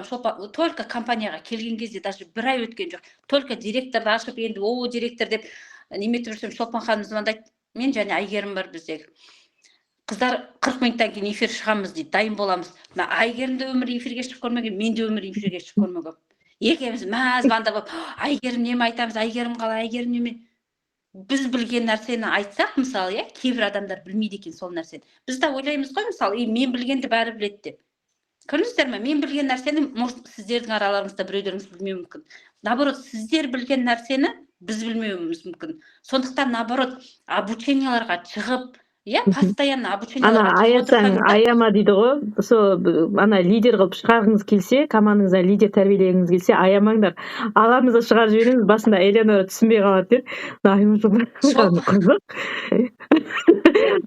Шолпан только компанияға келген кезде, даже бір ай өткен жоқ, только директорды ашып, енді о директор деп неметіп жүрсем, Шолпан ханым звондайды. Мен және Әйгерім бар біздегі. Қыздар, 40 минуттан кейін эфир шығамыз дейді, дайын боламыз. Мына Әйгерім де өмірі эфирге шығып көрмеген, мен де өмірі эфирге шығып көрмегенмін. Екеуміз мәз звондап алып, Әйгерім, неме айтамыз, Әйгерім қалай, Әйгерім неме? Біз білген нәрсені айтсақ, мысалы, иә, кейбір адамдар білмейді екен сол нәрсені. Біз де ойлаймыз ғой, мысалы, и мен білгенді бәрі біледі деп. Көрдіңіздер ме, мен білген нәрсені, может, сіздердің араларыңызда біреулеріңіз білмеуі мүмкін. Наоборот, сіздер білген нәрсені біз білмеуіміз мүмкін. Сондықтан, наоборот, обученияларға шығып, иә, постоянно Ана обученияларға шығып аясаң отырсаңыздар. Аяма дейді ғой сол. Ана лидер қылып шығарғыңыз келсе, командаңызда лидер тәрбиелегіңіз келсе, аямаңдар, аламыз да шығарып жібереміз. Басында Элеонора түсінбей қалады деді. Қызық,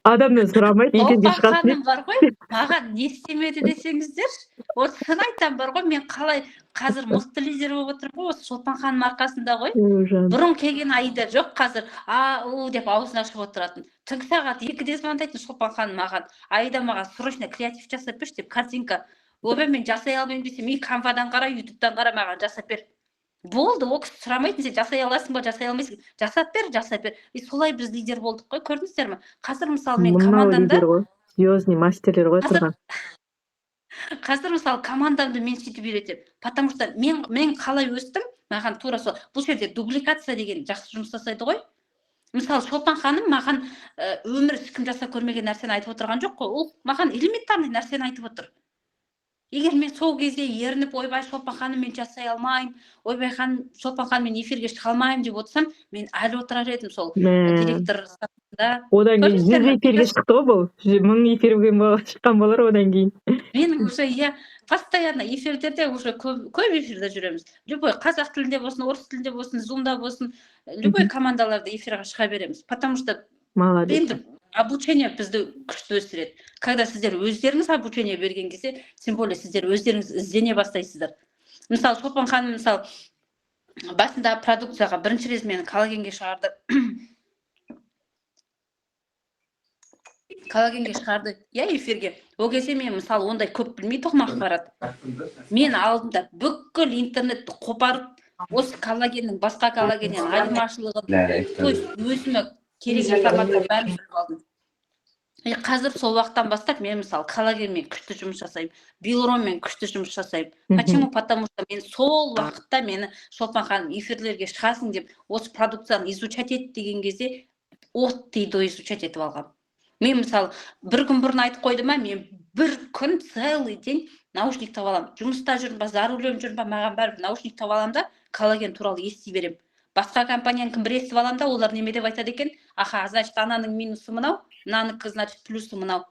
адамнан сұрамайды, эфирге Шолпан шығасың. ханым бар ғой, маған не істемеді десеңіздерші. Вот шын айтамын бар ғой, мен қалай қазір мықты лидер болып отырмын ғой, осы Шолпан ханым арқасында ғой. Ой. Бұрын келген Аида жоқ, қазір а у деп аузын ашып отыратын. Түнгі сағат 2-де звондайтын Шолпан ханым маған: «Аида, маған срочно креатив жасап берші», — деп, картинка. Ойбай, мен жасай алмаймын десем, и Канвадан қара, Ютубтан қара, маған жасап бер. Болды, ол кісі сұрамайтын: сен жасай аласың ба, жасай алмайсың, жасап бер, жасап бер. И солай біз лидер болдық қой, көрдіңіздер ме? Қазір, мысалы, мен Мынау командамда лидер ғой, звездный мастерлер ғой Қазір тұрған. Қазір, мысалы, командамды мен сөйтіп үйретемін, потому что мен қалай өстім, маған тура сол. Бұл жерде дубликация деген жақсы жұмыс жасайды ғой. Мысалы, Шолпан ханым маған өмір ешкім жасап көрмеген нәрсені айтып отырған жоқ қой, ол маған элементарный нәрсені айтып отыр. Егер мен сол кезде ерініп, ойбай, Шолпан ханым, мен жасай алмаймын, ойбай, ханым, Шолпан ханым, мен эфирге шыға алмаймын деп отырсам, мен әлі отырар едім сол Мә. директор сатысында. Одан кейін Көрдіңіздер 100 ме? эфирге шықты ғой бұл, 1000 эфирге шыққан болар одан кейін. Менің уже, иә, постоянно эфирлерде, уже көп, көп эфирде жүреміз. Любой, қазақ тілінде болсын, орыс тілінде болсын, зумда болсын, любой командаларда эфирға шыға береміз, потому что Молодец. енді обучение бізді күшті өсіреді. Когда сіздер өздеріңіз обучение берген кезде, тем более сіздер өздеріңіз іздене бастайсыздар. Мысалы, Шолпан ханым, мысалы, басында продукцияға бірінші рет мені коллагенге шығарды, коллагенге шығарды, иә, эфирге. Ол кезде мен, мысалы, ондай көп білмей тұғым ақпарат. Мен алдымда бүкіл интернетті қопарып, осы коллагеннің басқа коллагеннен айырмашылығын, то есть өзіме керек информацияның бәрін біліп алдым. И қазір сол уақыттан бастап мен, мысалы, коллагенмен күшті жұмыс жасаймын, билуронмен күшті жұмыс жасаймын. Почему? Потому что мен сол уақытта мені Шолпан ханым эфирлерге шығасың деп, осы продукцияны изучать ет деген кезде, от и до изучать етіп алғанмын. Мен, мысалы, бір күн бұрын айтып қойды ма, мен бір күн, целый день наушник тағып аламын. Жұмыста жүрмін ба, за рулем жүрмін ба, маған бәрібір, наушник тағып аламын да, коллаген туралы ести беремін. Басқа компаниянікі бір естіп аламын да, олар неме деп айтады екен, аха, значит, ананың минусы мынау, мынанікі, значит, плюсы мынау.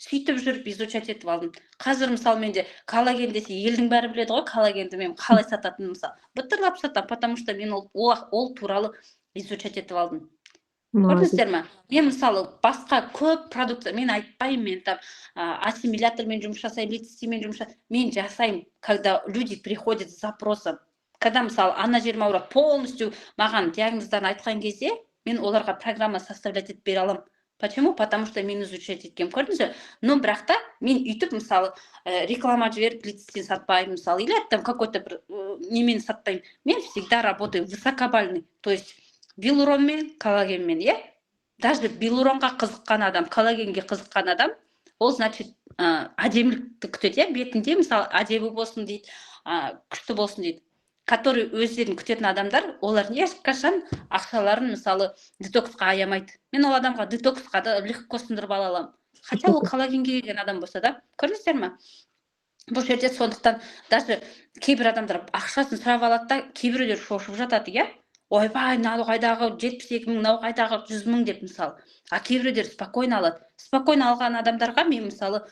Сөйтіп жүріп изучать етіп алдым. Қазір, мысалы, менде коллаген десе, елдің бәрі біледі ғой коллагенді мен қалай сататынымды. Мысалы, бытырлап сатамын, потому что мен ол туралы изучать етіп алдым. Молодец. Көрдіңіздер ме? Мен, мысалы, басқа көп продукция мен айтпаймын, мен там ассимилятормен жұмыс жасаймын, лецитинмен жұмыс мен жасаймын, когда люди приходят с запросом, когда, мысалы, ана жерім ауырады, полностью маған диагноздарын айтқан кезде, мен оларға программа составлять етіп бере аламын. Почему? Потому что мен изучать еткенмін, көрдіңіз бе? Но бірақ та мен өйтіп, мысалы, реклама жіберіп лецитин сатпаймын, мысалы, или там какой то бір немен сатпаймын. Мен всегда работаю высокобальный, то есть билуронмен, коллагенмен, иә. Даже билуронға қызыққан адам, коллагенге қызыққан адам, ол, значит, әдемілікті күтеді, иә, бетінде, мысалы, әдемі болсын дейді, күшті болсын дейді. Который өздерін күтетін адамдар, олар ешқашан ақшаларын, мысалы, детоксқа аямайды. Мен ол адамға детоксқа да легко сындырып ала аламын, хотя ол коллагенге келген адам болса да. Көрдіңіздер ма? Бұл жерде сондықтан даже кейбір адамдар ақшасын сұрап алады да, кейбіреулер шошып жатады, иә, ойбай, мынау қайдағы 72 000, мынау қайдағы 100 000 деп, мысалы. А кейбіреулер спокойно алады. Спокойно алған адамдарға мен, мысалы,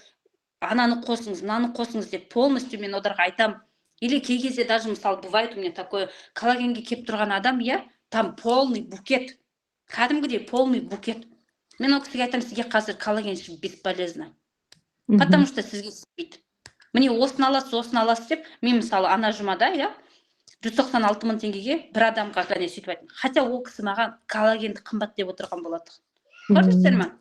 ананы қосыңыз, мынаны қосыңыз деп полностью мен оларға айтамын. Или кей кезде даже, мысалы, бывает у меня такое: коллагенге келіп тұрған адам, иә, там полный букет, кәдімгідей полный букет. Мен ол кісіге айтамын: сізге қазір коллаген ішу бесполезно, потому что сізге сіңбейді. Міне, осыны аласыз, осыны аласыз деп. Мен, мысалы, ана жұмада, иә, 196 000 теңгеге бір адамға ғана сөйтіп айттым, хотя ол кісі маған коллагенді қымбат деп отырған болады. Көрдіңіздер ма?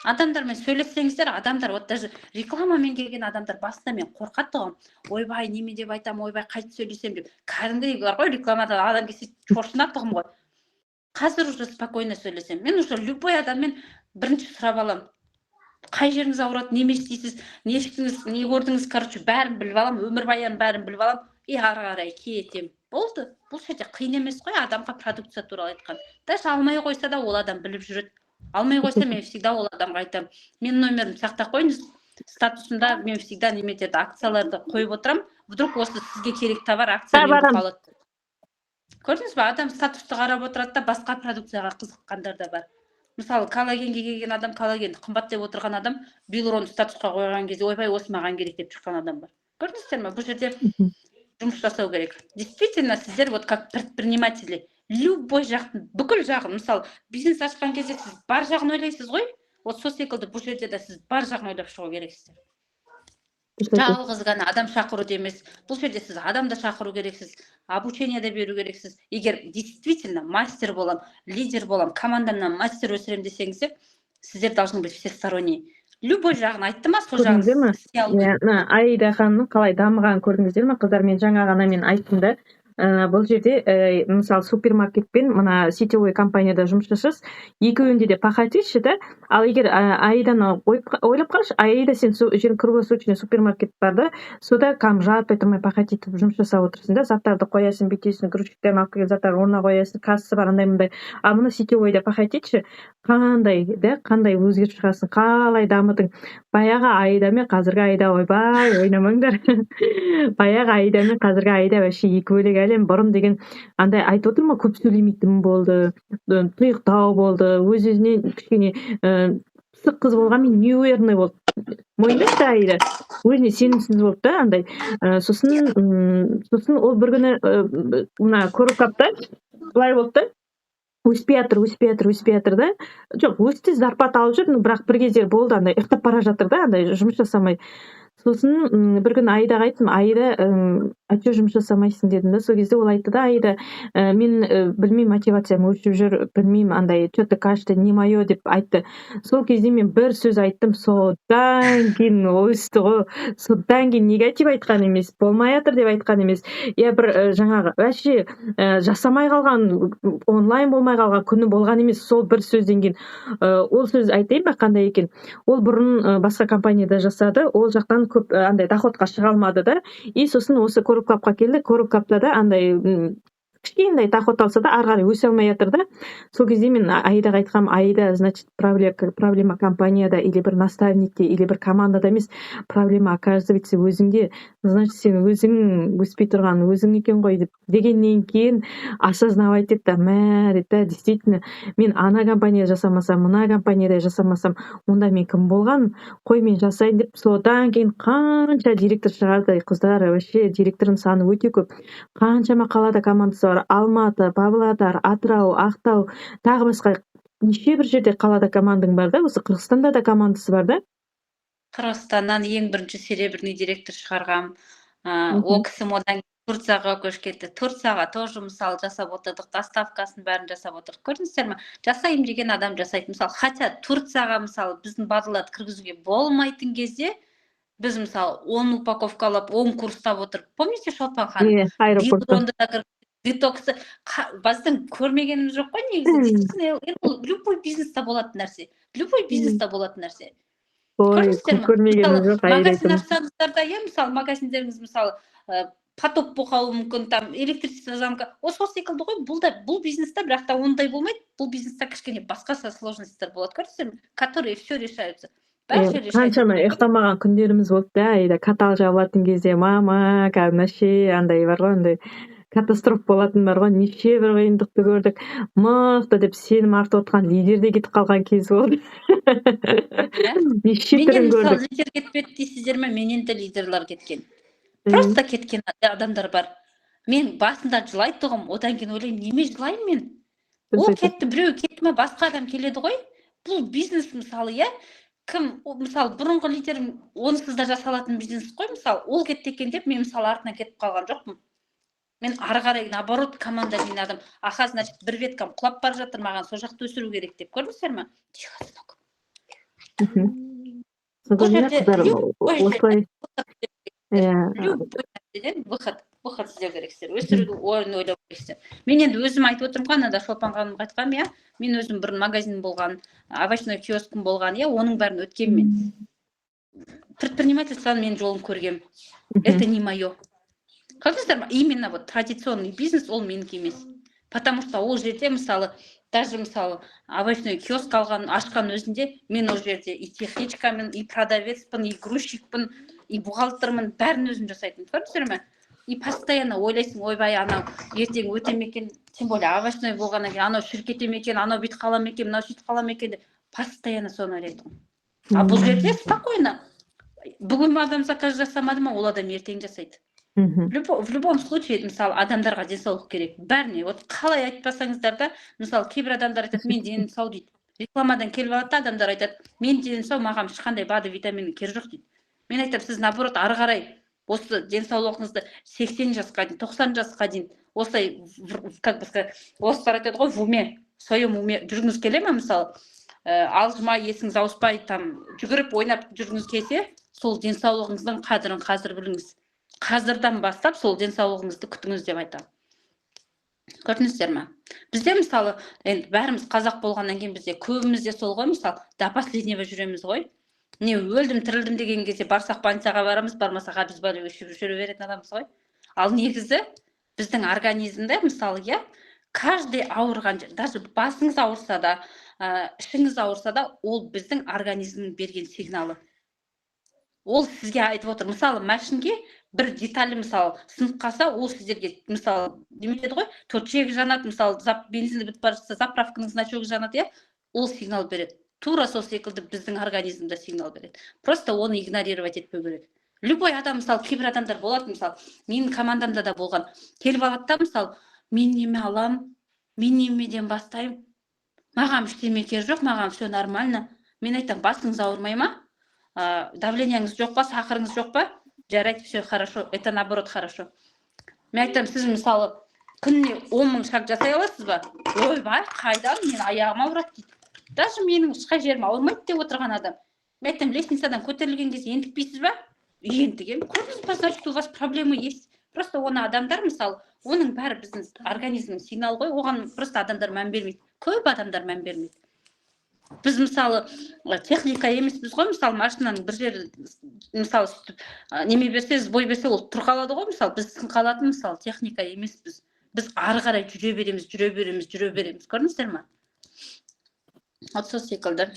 Адамдармен сөйлессеңіздер, адамдар, вот даже рекламамен келген адамдар басында мен қорқады тұғым: «Ойбай, неме деп айтамын, ойбай, қайтып сөйлесемін», — деп. Кәдімгідей бар ғой, рекламадан адам келсе, шошынады тұғым ғой. Қазір уже спокойно сөйлесемін. Мен уже любой адаммен бірінші сұрап аламын: қай жеріңіз ауырады, неме істейсіз, не іштіңіз, не көрдіңіз. Короче, бәрін біліп аламын, өмірбаянын бәрін біліп аламын и ары қарай кетемін. Болды. Бұл жерде қиын емес қой адамға продукция туралы айтқан. Даже алмай қойса да, ол адам біліп жүреді. Алмай қойса, мен всегда ол адамға айтамын: «Менің номерімді сақтап қойыңыз, статусымда мен всегда неметеді, акцияларды қойып отырамын, вдруг осы сізге керек товар акциямен болып қалады». Көрдіңіз ба, адам статусты қарап отырады да, басқа продукцияға қызыққандар да бар. Мысалы, коллагенге келген адам, коллагенді қымбат деп отырған адам билурон статусқа қойған кезде: «Ойбай, осы маған керек», — деп шыққан адам бар. Көрдіңіздер ме? Бұл жерде жұмыс жасау керек. Действительно, сіздер вот как предприниматели любой жақтың, бүкіл жағын, мысалы, бизнес ашқан кезде сіз бар жағын ойлайсыз ғой. Вот сол секілді бұл жерде де сіз бар жағын ойлап шығу керексіздер. Жалғыз ғана адам шақыруды емес, бұл жерде сіз адам да шақыру керексіз, обучение да беру керексіз. Егер действительно мастер болам, лидер болам, командамнан мастер өсіремін десеңіздер, сіздер должны быть всесторонний. Любой жағын айтты ма, сол жағын Көрдіңіздер ма? істей алу. Иә, мына Аида ханымның қалай дамығанын көрдіңіздер ме, қыздар? Мен жаңа ғана мен айттым да, бұл жерде, мысалы, супермаркет пен мына сетевой компанияда жұмыс жасайсыз, екеуінде де пахать да. Ал егер Аиданы ойлап қарашы, Аида, сен сол жерде круглосуточный супермаркет бар да, сода кәдімгі жатпай тұрмай пахать етіп жұмыс жасап отырсың да, заттарды қоясың, бүйтесің, грузчиктен алып келген заттарды орнына қоясың, кассасы бар, андай мындай. Ал мына сетевойда пахать етші, қандай да, қандай өзгеріп шығасың, қалай дамыдың? Баяғы Аида мен қазіргі Аида, ойбай, ойнамаңдар, баяғы Аида мен қазіргі Аида вообще екі бөлек әлем. Бұрын деген андай, айтып отырмын ғой, көп сөйлемейтін болды, тұйықтау болды, өз өзіне кішкене пысық қыз болғанмен, неуверенный болды, мойындайыншы. Аида өзіне сенімсіз болды да андай. Сосын ол бір күні мына Корокапта былай болды да: өспей жатыр, өспей жатыр, өспей жатыр да. Жоқ, өсті, зарплата алып жүр, но бірақ бір кезде болды, андай ұйықтап бара жатыр да, андай жұмыс жасамай. Сосын бір күні Аидаға айттым: «Аида, а че жұмыс жасамайсың?» — дедім да. Сол кезде ол айтты да: «Аида, мен білмеймін, мотивациям өшіп жүр, білмеймін, андай че то кажется, не мое», — деп айтты. Сол кезде мен бір сөз айттым, содан кейін өсті ғой. Содан кейін негатив айтқан емес, болмай жатыр деп айтқан емес, иә, бір жаңағы вообще жасамай қалған, онлайн болмай қалған күні болған емес сол бір сөзден кейін. Ол сөз айтайын ба, қандай екен? Ол бұрын басқа компанияда жасады, ол жақтан көп андай доходқа шыға алмады да, и сосын осы Корклабқа келді. Корклабта да андай кішкентай доход алса да, ары қарай өсе алмай жатыр да. Сол кезде мен Аидаға айтқанмын: «Аида, значит, проблема компанияда или бір наставникте, или бір командада емес, проблема, оказывается, өзіңде. Значит, сен өзің өспей тұрған өзің екен ғой», — деп. Дегеннен кейін осознавать етті: «Мә, — деді да, — действительно, мен ана компанияда жасамасам, мына компанияда жасамасам, онда мен кім болғаным? Қой, мен жасайын», — деп. Содан кейін қанша директор шығарды, қыздар, вообще директордың саны өте көп. Қаншама қалада командасы бар: Алматы, Павлодар, Атырау, Ақтау, тағы басқа неше бір жерде, қалада командаң бар да. Осы Қырғызстанда да командасы бар да. Қырғызстаннан ең бірінші серебряный директор шығарғам. Ол кісім одан Турцияға көшіп кетті. Турцияға тоже, мысалы, жасап отырдық, доставкасын, бәрін жасап отырдық. Көрдіңіздер ме, жасаймын деген адам жасайды. Мысалы, хотя Турцияға, мысалы, біздің БАДыларды кіргізуге болмайтын кезде біз, мысалы, 10 упаковкалап, 10 курстап отырып, помните, Шолпан ханым? Иә, аэропортта. Да, детоксты біздің көрмегеніміз жоқ қой негізі. Действительно, енді бұл любой бизнеста болатын нәрсе, любой бизнеста болатын нәрсе. Ой, Көрдіңіздер ме? көрмегенім жоқ. Магазин ашсаңыздар да, иә, мысалы, магазиндеріңіз, мысалы, потоп болып қалуы мүмкін, там электричество замка. Ол сол секілді ғой бұл да, бұл бизнеста. Бірақ та ондай болмайды, бұл бизнеста кішкене басқаша сложностьтар болады, көрдіңіздер ме, которые все решаются, бәрі решается. Қаншама ұйықтамаған күндеріміз болды да, Аида. Каталог жабылатын кезде, мама, кәдімгі вообще андай бар ғой, андай катастрофа болатын бар ғой. Неше бір қиындықты көрдік. Мықты деп сенім артып отқан лидер де кетіп қалған кез болды. Иә. Неше Менен, түрін мысалы, көрдік. лидер кетпеді дейсіздер ме? Менен де лидерлар кеткен, просто кеткен адамдар бар. Мен басында жылай тұғым, одан кейін ойлаймын: неме жылаймын мен? Ол кетті, біреу кетті ма, басқа адам келеді ғой. Бұл бизнес, мысалы, иә. Кім, мысалы, бұрынғы лидерім, онсыз да жасалатын бизнес қой. Мысалы, ол кетті екен деп мен, мысалы, артынан кетіп қалған жоқпын. Мен ары қарай, наоборот, команда жинадым. Аха, значит, бір веткам құлап бара жатыр, маған сол жақты өсіру керек деп. Көрдіңіздер ме? Тихо, сынок. Бұл жерде Қыздар любой осылай, иә. Любой нәрседен выход іздеу керексіздер, өсірудің ойын ойлау керексіздер. Мен енді өзім айтып отырмын ғой, анада Шолпан ханымға айтқанмын, иә, мен өзім бұрын магазин болған, овощной киоскім болған, иә, оның бәрін өткенмін. Мен предпринимательствоны, мен жолын көргенмін, это не мое, көрдіңіздер ма? Именно вот традиционный бизнес, ол менікі емес, потому что ол жерде, мысалы, даже, мысалы, овощной киоск алған, ашқан өзінде мен ол жерде и техничкамын, и продавецпін, и грузчикпін, и бухгалтермін, бәрін өзім жасайтынмын, көрдіңіздер ме? И постоянно ойлайсың: ойбай, анау ертең өте ме екен, тем более овощной болғаннан кейін, анау шіріп кете ме екен, анау бүйтіп қала ма екен, мынау сөйтіп қала ма екен деп постоянно соны ойлайтынмын. А бұл жерде спокойно, бүгін адам заказ жасамады ма, ол адам ертең жасайды. В любом случае, мысалы, адамдарға денсаулық керек бәріне. Вот қалай айтпасаңыздар да, мысалы, кейбір адамдар айтады: «Мен денім сау», – дейді. Рекламадан келіп алады да, адамдар айтады: «Мен денім сау, маған ешқандай БАДы, витаминнің керегі жоқ», – дейді. Мен айтамын: сіз, наоборот, ары қарай осы денсаулығыңызды 80 жасқа дейін, 90 жасқа дейін осылай, как бы сказать, орыстар айтады ғой, в уме, в своем уме жүргіңіз келе ма? Мысалы, алжымай, есіңіз ауыспай, там жүгіріп ойнап жүргіңіз келсе, сол денсаулығыңыздың қадірін қазір біліңіз, қазірден бастап сол денсаулығыңызды күтіңіз деп айтамын, көрдіңіздер ма? Бізде, мысалы, енді бәріміз қазақ болғаннан кейін, бізде көбімізде сол ғой, мысалы, до последнего жүреміз ғой. Не өлдім, тірілдім деген кезде барсақ, больницаға барамыз, бармасақ, обезболивающий жүре беретін адамбыз ғой. Ал негізі біздің организмде, мысалы, иә, каждый ауырған, даже басыңыз ауырса да, ішіңіз ауырса да, ол біздің организмнің берген сигналы, ол сізге айтып отыр. Мысалы, машинге бір деталі, мысалы, сынып қалса, ол сіздерге, мысалы, неметеді ғой, төрт жанады, мысалы, бензин бітіп бара жатса, заправканың значогы жанады, иә, ол сигнал береді. Тура сол секілді біздің организм де сигнал береді, просто оны игнорировать етпеу керек. Любой адам, мысалы, кейбір адамдар болады, мысалы, менің командамда да болған, келіп алады да, мысалы: «Мен неме аламын, мен немеден бастаймын, маған ештеме керек жоқ, маған все нормально». Мен айтамын: «Басыңыз ауырмай ма, давлениеңіз жоқ па, сахарыңыз жоқ па? Жарайды, все хорошо, это наоборот хорошо». Мен айтамын: «Сіз, мысалы, күніне 10 000 шаг жасай аласыз ба?» «Ойбай, қайдан, мен аяғым ауырады», – дейді. «Даже менің ешқай жерім ауырмайды», – деп отырған адам. Мен айтамын: «Лестницадан көтерілген кезде ентікпейсіз ба?» «Ентігемін». «Көрдіңіз ба? Значит, у вас проблемы есть». Просто оны адамдар, мысалы, оның бәрі біздің организмнің сигналы ғой, оған просто адамдар мән бермейді, көп адамдар мән бермейді. Біз, мысалы, техника емеспіз ғой. Мысалы, машинаның бір жері, мысалы, сөйтіп неме берсе, сбой берсе, ол тұр қалады ғой. Мысалы, біз сынып қалатын, мысалы, техника емеспіз, біз ары қарай жүре береміз, жүре береміз, жүре береміз, көрдіңіздер ма? Вот сол секілді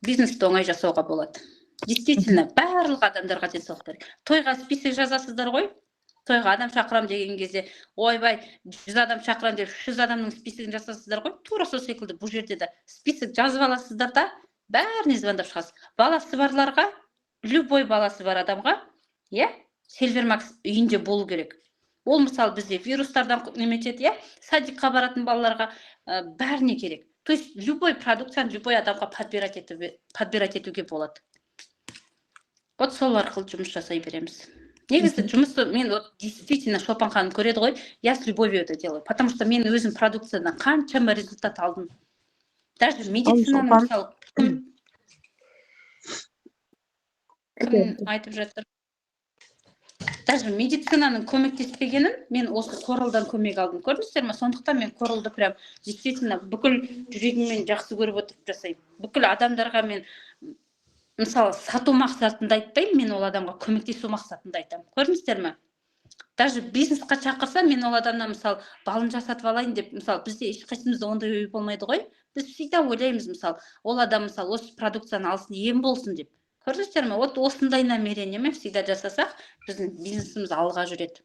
бизнесті оңай жасауға болады. Действительно, барлық адамдарға денсаулық керек. Тойға список жазасыздар ғой, тойға адам шақырамын деген кезде, ойбай, 100 адам шақырамын деп, 300 адамның списогін жасасыздар ғой. Тура сол секілді бұл жерде де список жазып аласыздар да, бәріне звондап шығасыз. Баласы барларға, любой баласы бар адамға, иә, Сильвермакс үйінде болу керек. Ол, мысалы, бізде вирустардан неметеді, иә, садикқа баратын балаларға, бәріне керек. То есть любой продукцияны любой адамға подбирать етуге болады. Вот сол арқылы жұмыс жасай береміз. Негізі жұмысты мен, вот действительно, Шолпан ханым көреді ғой, я с любовью это делаю, потому что мен өзім продукциядан қаншама результат алдым. Даже медицинаны, мысалы, кім айтып жатыр, даже медицинаның көмектеспегенін мен осы Коралдан көмек алдым, көрдіңіздер ма? Сондықтан мен Коралды прям действительно бүкіл жүрегіммен жақсы көріп отырып жасаймын. Бүкіл адамдарға мен, мысалы, сату мақсатында айтпаймын, мен ол адамға көмектесу мақсатында айтамын, көрдіңіздер ме? Даже бизнесқа шақырса, мен ол адамнан, мысалы, балын жасатып алайын деп, мысалы, бізде ешқайсымызда ондай ой болмайды ғой. Біз всегда ойлаймыз, мысалы, ол адам, мысалы, осы продукцияны алсын, ем болсын деп, көрдіңіздер ме? Вот осындай намерениемен всегда жасасақ, біздің бизнесіміз алға жүреді.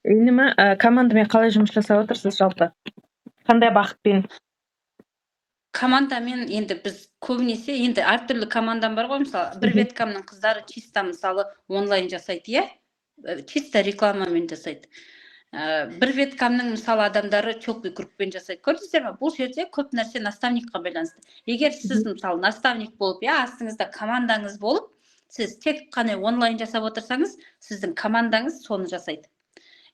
Неме, командамен қалай жұмыс жасап отырсыз жалпы, қандай бағытпен? Командамен енді біз көбінесе, енді әртүрлі командам бар ғой. Мысалы, бір веткамның қыздары чисто, мысалы, онлайн жасайды, иә, чисто рекламамен жасайды. Бір веткамның, мысалы, адамдары теплый кругпен жасайды, көрдіңіздер ме? Бұл жерде көп нәрсе наставникқа байланысты. Егер сіз, мысалы, наставник болып, иә, астыңызда командаңыз болып, сіз тек қана онлайн жасап отырсаңыз, сіздің командаңыз соны жасайды.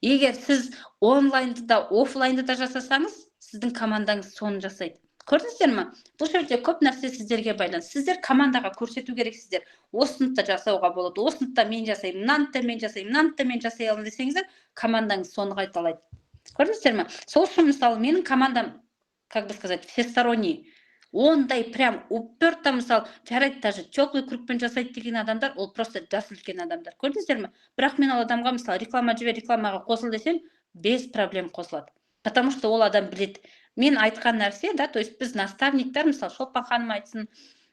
Егер сіз онлайнды да, офлайнды да жасасаңыз, сіздің командаңыз соны жасайды. Көрдіңіздер ме? Бұл жерде көп нәрсе сіздерге байланысты. Сіздер командаға көрсету керексіздер: осыны да жасауға болады, осыны да мен жасаймын, мынаны да мен жасаймын, мынаны да мен жасай аламын десеңіздер, командаңыз соны қайталайды. Көрдіңіздер ме? Сол үшін, мысалы, менің командам, как бы сказать, всесторонний. Ондай прям уперто, мысалы, жарайды, даже теплый кругпен жасайды деген адамдар, ол просто жасы үлкен адамдар. Көрдіңіздер ме? Бірақ мен ол адамға, мысалы, реклама жібер, рекламаға қосыл десем, без проблем қосылады, потому что ол адам біледі мен айтқан нәрсе да. То есть біз, наставниктар, мысалы, Шолпан ханым айтсын,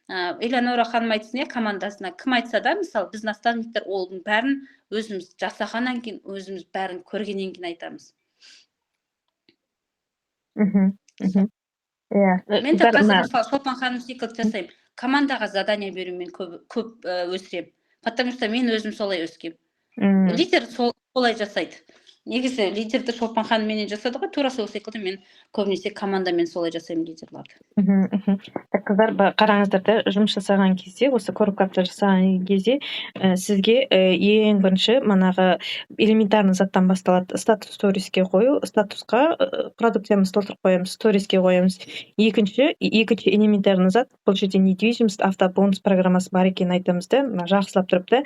Элеонора ханым айтсын, иә, командасына кім айтса да, мысалы, біз, наставниктар, оның бәрін өзіміз жасағаннан кейін, өзіміз бәрін көргеннен кейін айтамыз. мхм мхм иә Мен де қазір, мысалы, Шолпан ханым секілді жасаймын. Командаға задание берумен көп, көп өсіремін, потому что мен өзім солай өскенмін. Лидер солай жасайды негізі. Лидерді Шолпан ханымменен жасады ғой, тура сол секілді мен көбінесе командамен солай жасаймын лидерларды. Мхм. Так, қыздар, қараңыздар да, жұмыс жасаған кезде, осы коробкапты жасаған кезде сізге ең бірінші манағы элементарный заттан басталады: статус, сториске қою. Статусқа продукциямызды толтырып қоямыз, сториске қоямыз. Екінші элементарный зат: бұл жерде недвижимость автобонус программасы бар екенін айтамыз да, мына жақсылап тұрып та.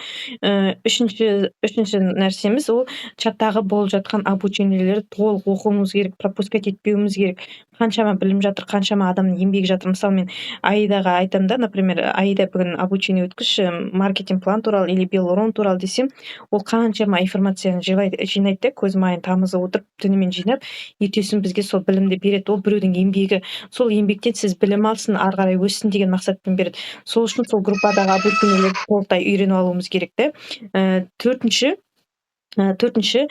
Үшінші нәрсеміз: ол чаттағы болып жатқан обучениелерді толық оқуымыз керек, пропускать етпеуіміз керек. Қаншама білім жатыр, қаншама адамның еңбегі жатыр. Мысалы, мен Аидаға айтамын да, например: «Аида, бүгін обучение өткізші, маркетинг план туралы или белорон туралы», — десем, ол қаншама информацияны жинайды да, көз майын тамызып отырып, түнімен жинап, ертесін бізге сол білімді береді. Ол біреудің еңбегі. Сол еңбектен сіз білім алсын, ары қарай өссін деген мақсатпен береді. Сол үшін сол группадағы обучениелерді толықтай үйреніп алуымыз керек та. Төртінші,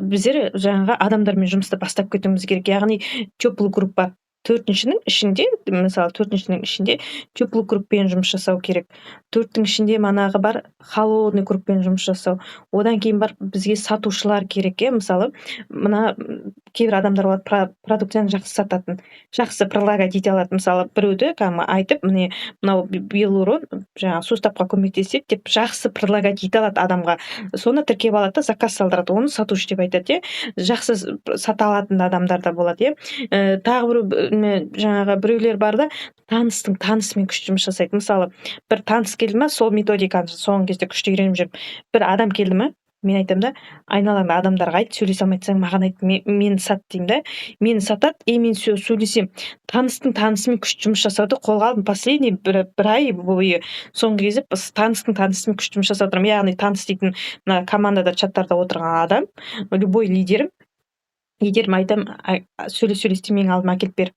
біздер жаңағы адамдармен жұмысты бастап кетуіміз керек, яғни теплый группа. Төртіншінің ішінде, мысалы, төртіншінің ішінде теплый кругпен жұмыс жасау керек. Төрттің ішінде манағы бар, холодный кругпен жұмыс жасау. Одан кейін барып бізге сатушылар керек, иә. Мысалы, мына кейбір адамдар болады, продукцияны жақсы сататын, жақсы предлагать ете алады. Мысалы, біреуді кәдімгі айтып, міне, мынау белурон жаңағы суставқа көмектеседі деп жақсы предлагать ете алады адамға. Соны тіркеп алады да, заказ салдырады. Оны сатушы деп айтады, иә. Жақсы сата алатын адамдар да болады, иә. Тағы біреу, жаңағы біреулер бар да, таныстың танысымен күшті жұмыс жасайды. Мысалы, бір таныс келді ма, сол методиканы соңғы кезде күшті үйреніп жүрмін. Бір адам келді ма, мен айтамын да: «Айналаңда адамдарға айт, сөйлесе алмай жатсаң, маған айт, мені сат», — деймін да. Мені сатады, и мен сөйлесемін. Таныстың танысымен күшті жұмыс жасауды қолға алдым. Последний бір ай бойы, соңғы кезде таныстың танысымен күшті жұмыс жасап отырмын. Яғни таныс дейтін мына командада, чаттарда отырған адам, любой лидерім. Айтамын: «Сөйлес, сөйлес де, менің алдыма әкеліп бер».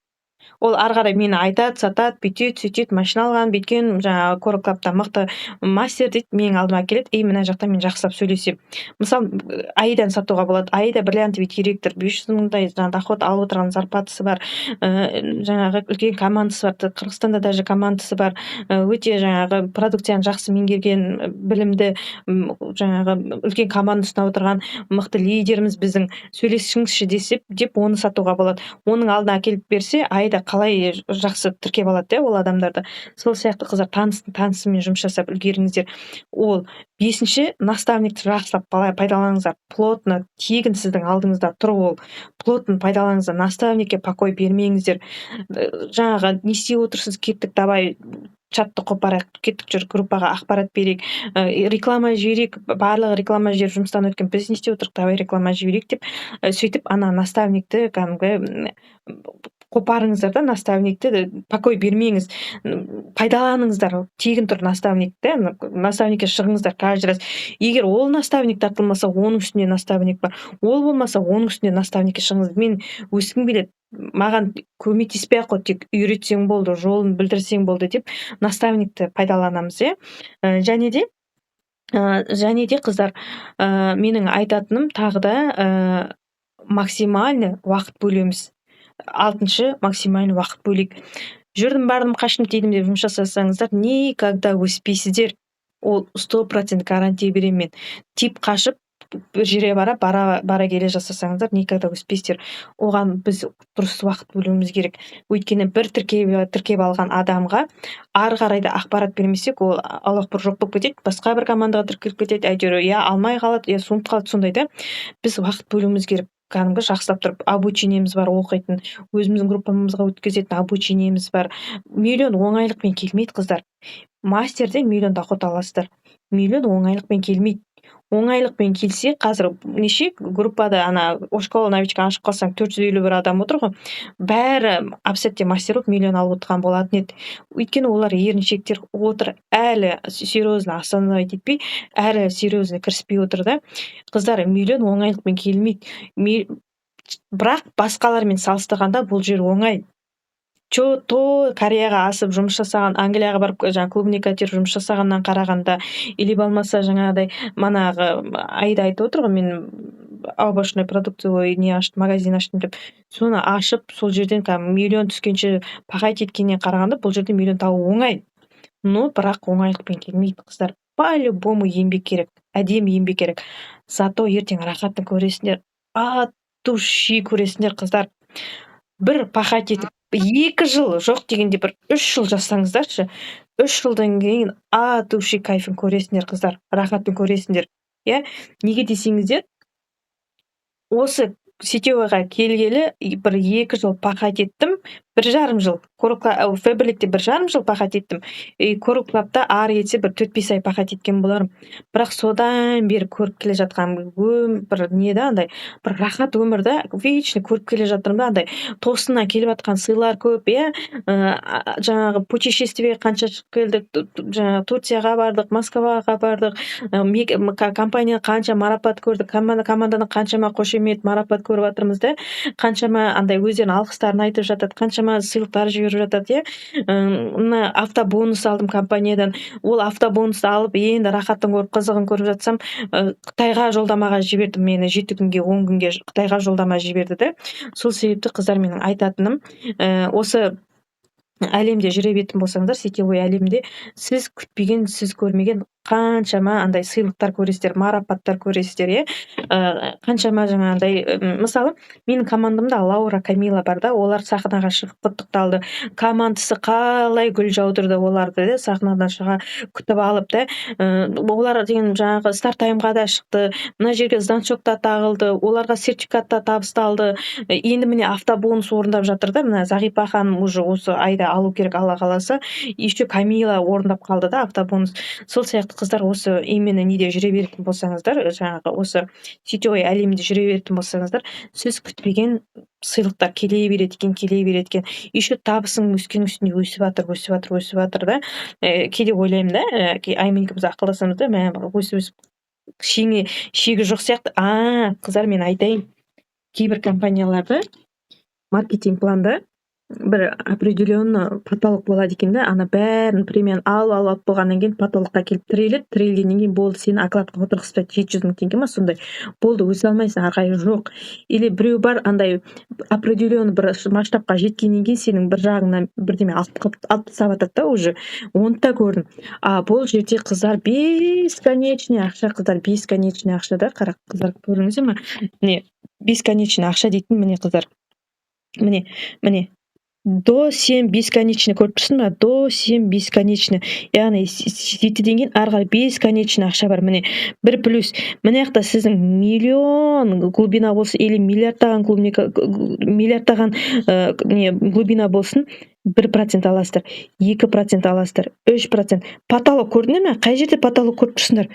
Ол ары қарай мені айтады, сатады, бүйтеді, сөйтеді, машина алған, бүйткен, жаңағы Корал Клабта мықты мастер дейді. Менің алдыма әкеледі, и мына жақта мен жақсылап сөйлесемін. Мысалы, Аиданы сатуға болады. Аида бриллиантовый директор, 500 мыңдай жаңағы доход алып отырған, зарплатасы бар, жаңағы үлкен командасы бар, Қырғызстанда даже командасы бар, өте жаңағы продукцияны жақсы меңгерген, білімді, жаңағы үлкен команда ұстап отырған мықты лидеріміз біздің, сөйлесіңізші десе деп, оны сатуға болады. Оның алдына әкеліп берсе, Аида қалай жақсы тіркеп алады, иә, ол адамдарды. Сол сияқты, қыздар, таныстың танысымен жұмыс жасап үлгеріңіздер. Ол бесінші. Наставникті жақсылап пайдаланыңыздар плотно. Тегін сіздің алдыңызда тұр ол, плотно пайдаланыңыздар. Наставникке покой бермеңіздер. Жаңағы не істеп отырсыз? Кеттік, давай чатты қопарайық, кеттік, жүр, группаға ақпарат берейік, реклама жіберейік. Барлығы реклама жіберіп, жұмыстан өткен, біз не істеп отырмық? Давай реклама жіберейік деп, сөйтіп ана наставникті кәдімгі қопарыңыздар да, наставникті покой бермеңіз, пайдаланыңыздар. Тегін тұр наставник та, наставникке шығыңыздар каждый раз. Егер ол наставник тартылмаса, оның үстіне наставник бар. Ол болмаса, оның үстіне наставникке шығыңыз. «Мен өскім келеді, маған көмектеспей ақ қой, тек үйретсең болды, жолын білдірсең болды», — деп наставникті пайдаланамыз, иә. Және де, қыздар, менің айтатыным тағы да, максимальный уақыт бөлеміз. Алтыншы: максимальный уақыт бөлейік. Жүрдім, бардым, қаштым, тидім деп жұмыс жасасаңыздар, никогда өспейсіздер. Ол 100% гарантия беремін мен. Тип қашып, бір жерге бара, бара, бара келе жасасаңыздар, никогда өспейсіздер. Оған біз дұрыс уақыт бөлуіміз керек. Өйткені бір тіркеп алған адамға ары қарай да ақпарат бермесек, ол аллах бір жоқ болып кетеді, басқа бір командаға тіркеліп кетеді, әйтеуір я алмай қалады, я суынып қалады. Сондай да, біз уақыт бөлуіміз керек. Кәдімгі жақсылап тұрып обучениеміз бар, оқитын, өзіміздің группамызға өткізетін обучениеміз бар. Миллион оңайлықпен келмейді, қыздар. Мастерден миллион доход аласыздар. Миллион оңайлықпен келмейді. Оңайлықпен келсе, қазір неше группада, ана «Школа новичка» ашып қалсаң, 451 адам отыр ғой, бәрі әп мастер болып миллион алып отырған болатын еді. Өйткені олар еріншектер отыр, әлі серьезно остановить етпей, әлі серьезно кіріспей отыр да. Қыздар, миллион оңайлықпен келмейді, бірақ басқалармен салыстырғанда бұл жер оңай. Че то Кореяға асып жұмыс жасаған, Англияға барып, жаңағы клубника теріп жұмыс жасағаннан қарағанда, или болмаса жаңағыдай манағы Аида айтып отыр ғой, мен овощной продуктовый не аштым, магазин аштым деп, соны ашып, сол жерден кәдімгі миллион түскенше пахать еткеннен қарағанда, бұл жерде миллион табу оңай. Но бірақ оңайлықпен келмейді, қыздар. По любому еңбек керек, әдемі еңбек керек. Зато ертең рахатын көресіңдер, от души көресіңдер, қыздар. Бір пахать етіп, 2 жыл, жоқ дегенде бір 3 жыл жасаңыздаршы, 3 жылдан кейін от души кайфын көресіңдер, қыздар, рахатын көресіңдер, иә. Неге десеңіздер, осы сетевойға келгелі бір 2 жыл пахать еттім, 1,5 жыл Фаберликте, 1,5 жыл пахать еттім, и Корал Клабта ары кетсе бір 4-5 ай пахать еткен болармын. Бірақ содан бері көріп келе жатқан бір не да, андай бір рахат өмір да, вечно көріп келе жатырмын да. Андай тосыннан келіп жатқан сыйлар көп, иә. Жаңағы путешествиеге қанша шығып келдік, жаңағы Турцияға бардық, Москваға бардық, компания қанша марапат көрдік, командадан қаншама қошемет, марапат көріп жатырмыз да, қаншама андай өздерінің алғыстарын айтып жатады, қаншама сыйлықтар жіберіп жатады, иә. Мына автобонус алдым компаниядан. Ол автобонусты алып, енді рахатын көріп, қызығын көріп жатсам, Қытайға жолдамаға жіберді мені, 7 күнге, 10 күнге Қытайға жолдама жіберді да. Сол себепті, қыздар, менің айтатыным, осы әлемде жүре беретін болсаңыздар, сетевой әлемде сіз күтпеген, сіз көрмеген қаншама андай сыйлықтар көресіздер, марапаттар көресіздер, иә. Қаншама жаңағындай, мысалы, менің командамда Лаура, Камила бар да, олар сахнаға шығып құттықталды. Командасы қалай гүл жаудырды оларды да, сахнадан шыға күтіп алып та. Олар деген жаңағы стартаймға да шықты, мына жерге значок та тағылды, оларға сертификат та табысталды. Енді міне, автобонус орындап жатыр да. Мына Зағипа ханым уже осы айда алу керек, Алла қаласа. Еще Камила орындап қалды да автобонус. Сол сияқты, қыздар, осы именно неде жүре беретін болсаңыздар, жаңағы осы сетевой әлемде жүре беретін болсаңыздар, сіз күтпеген сыйлықтар келе береді екен, келе береді екен. Еще табысың өскен үстіне өсіп жатыр, өсіп жатыр, өсіп жатыр да. Кейде ойлаймын да, Айман екеуміз ақылдасамыз да, мә, өсіп өсіп шегі жоқ сияқты. А қыздар, мен айтайын, кейбір компанияларда маркетинг планда бір определенно потолок болады екен да. Ана бәрін, премияны алып, алып, алып болғаннан кейін потолокқа келіп тіреледі. Тірелгеннен кейін болды, сені окладқа отырғызып тастайды, 700 000 теңге ма, сондай болды, өсе алмайсың ары қарай, жоқ. Или біреу бар, андай определенный бір масштабқа жеткеннен кейін сенің бір жағыңнан бірдеме алып тастап жатады да уже, оны да көрдім. А бұл жерде, қыздар, бесконечный ақша, қыздар, бесконечный ақша да. Қара, қыздар, көрдіңіздер ма? Міне, бесконечный ақша дейтін, міне, қыздар, міне, міне, до семь бесконечный, көріп тұрсың ба? До семь бесконечный, яғни 7-ден кейін ары қарай бесконечный ақша бар. Міне, бір плюс мына жақта сіздің миллион глубина болсын или миллиардтаған клубника, миллиардтаған не глубина болсын, 1% аласыздар, 2% аласыздар, 3%. Потолок көрдіңдер ме? Қай жерде потолок көріп тұрсыңдар?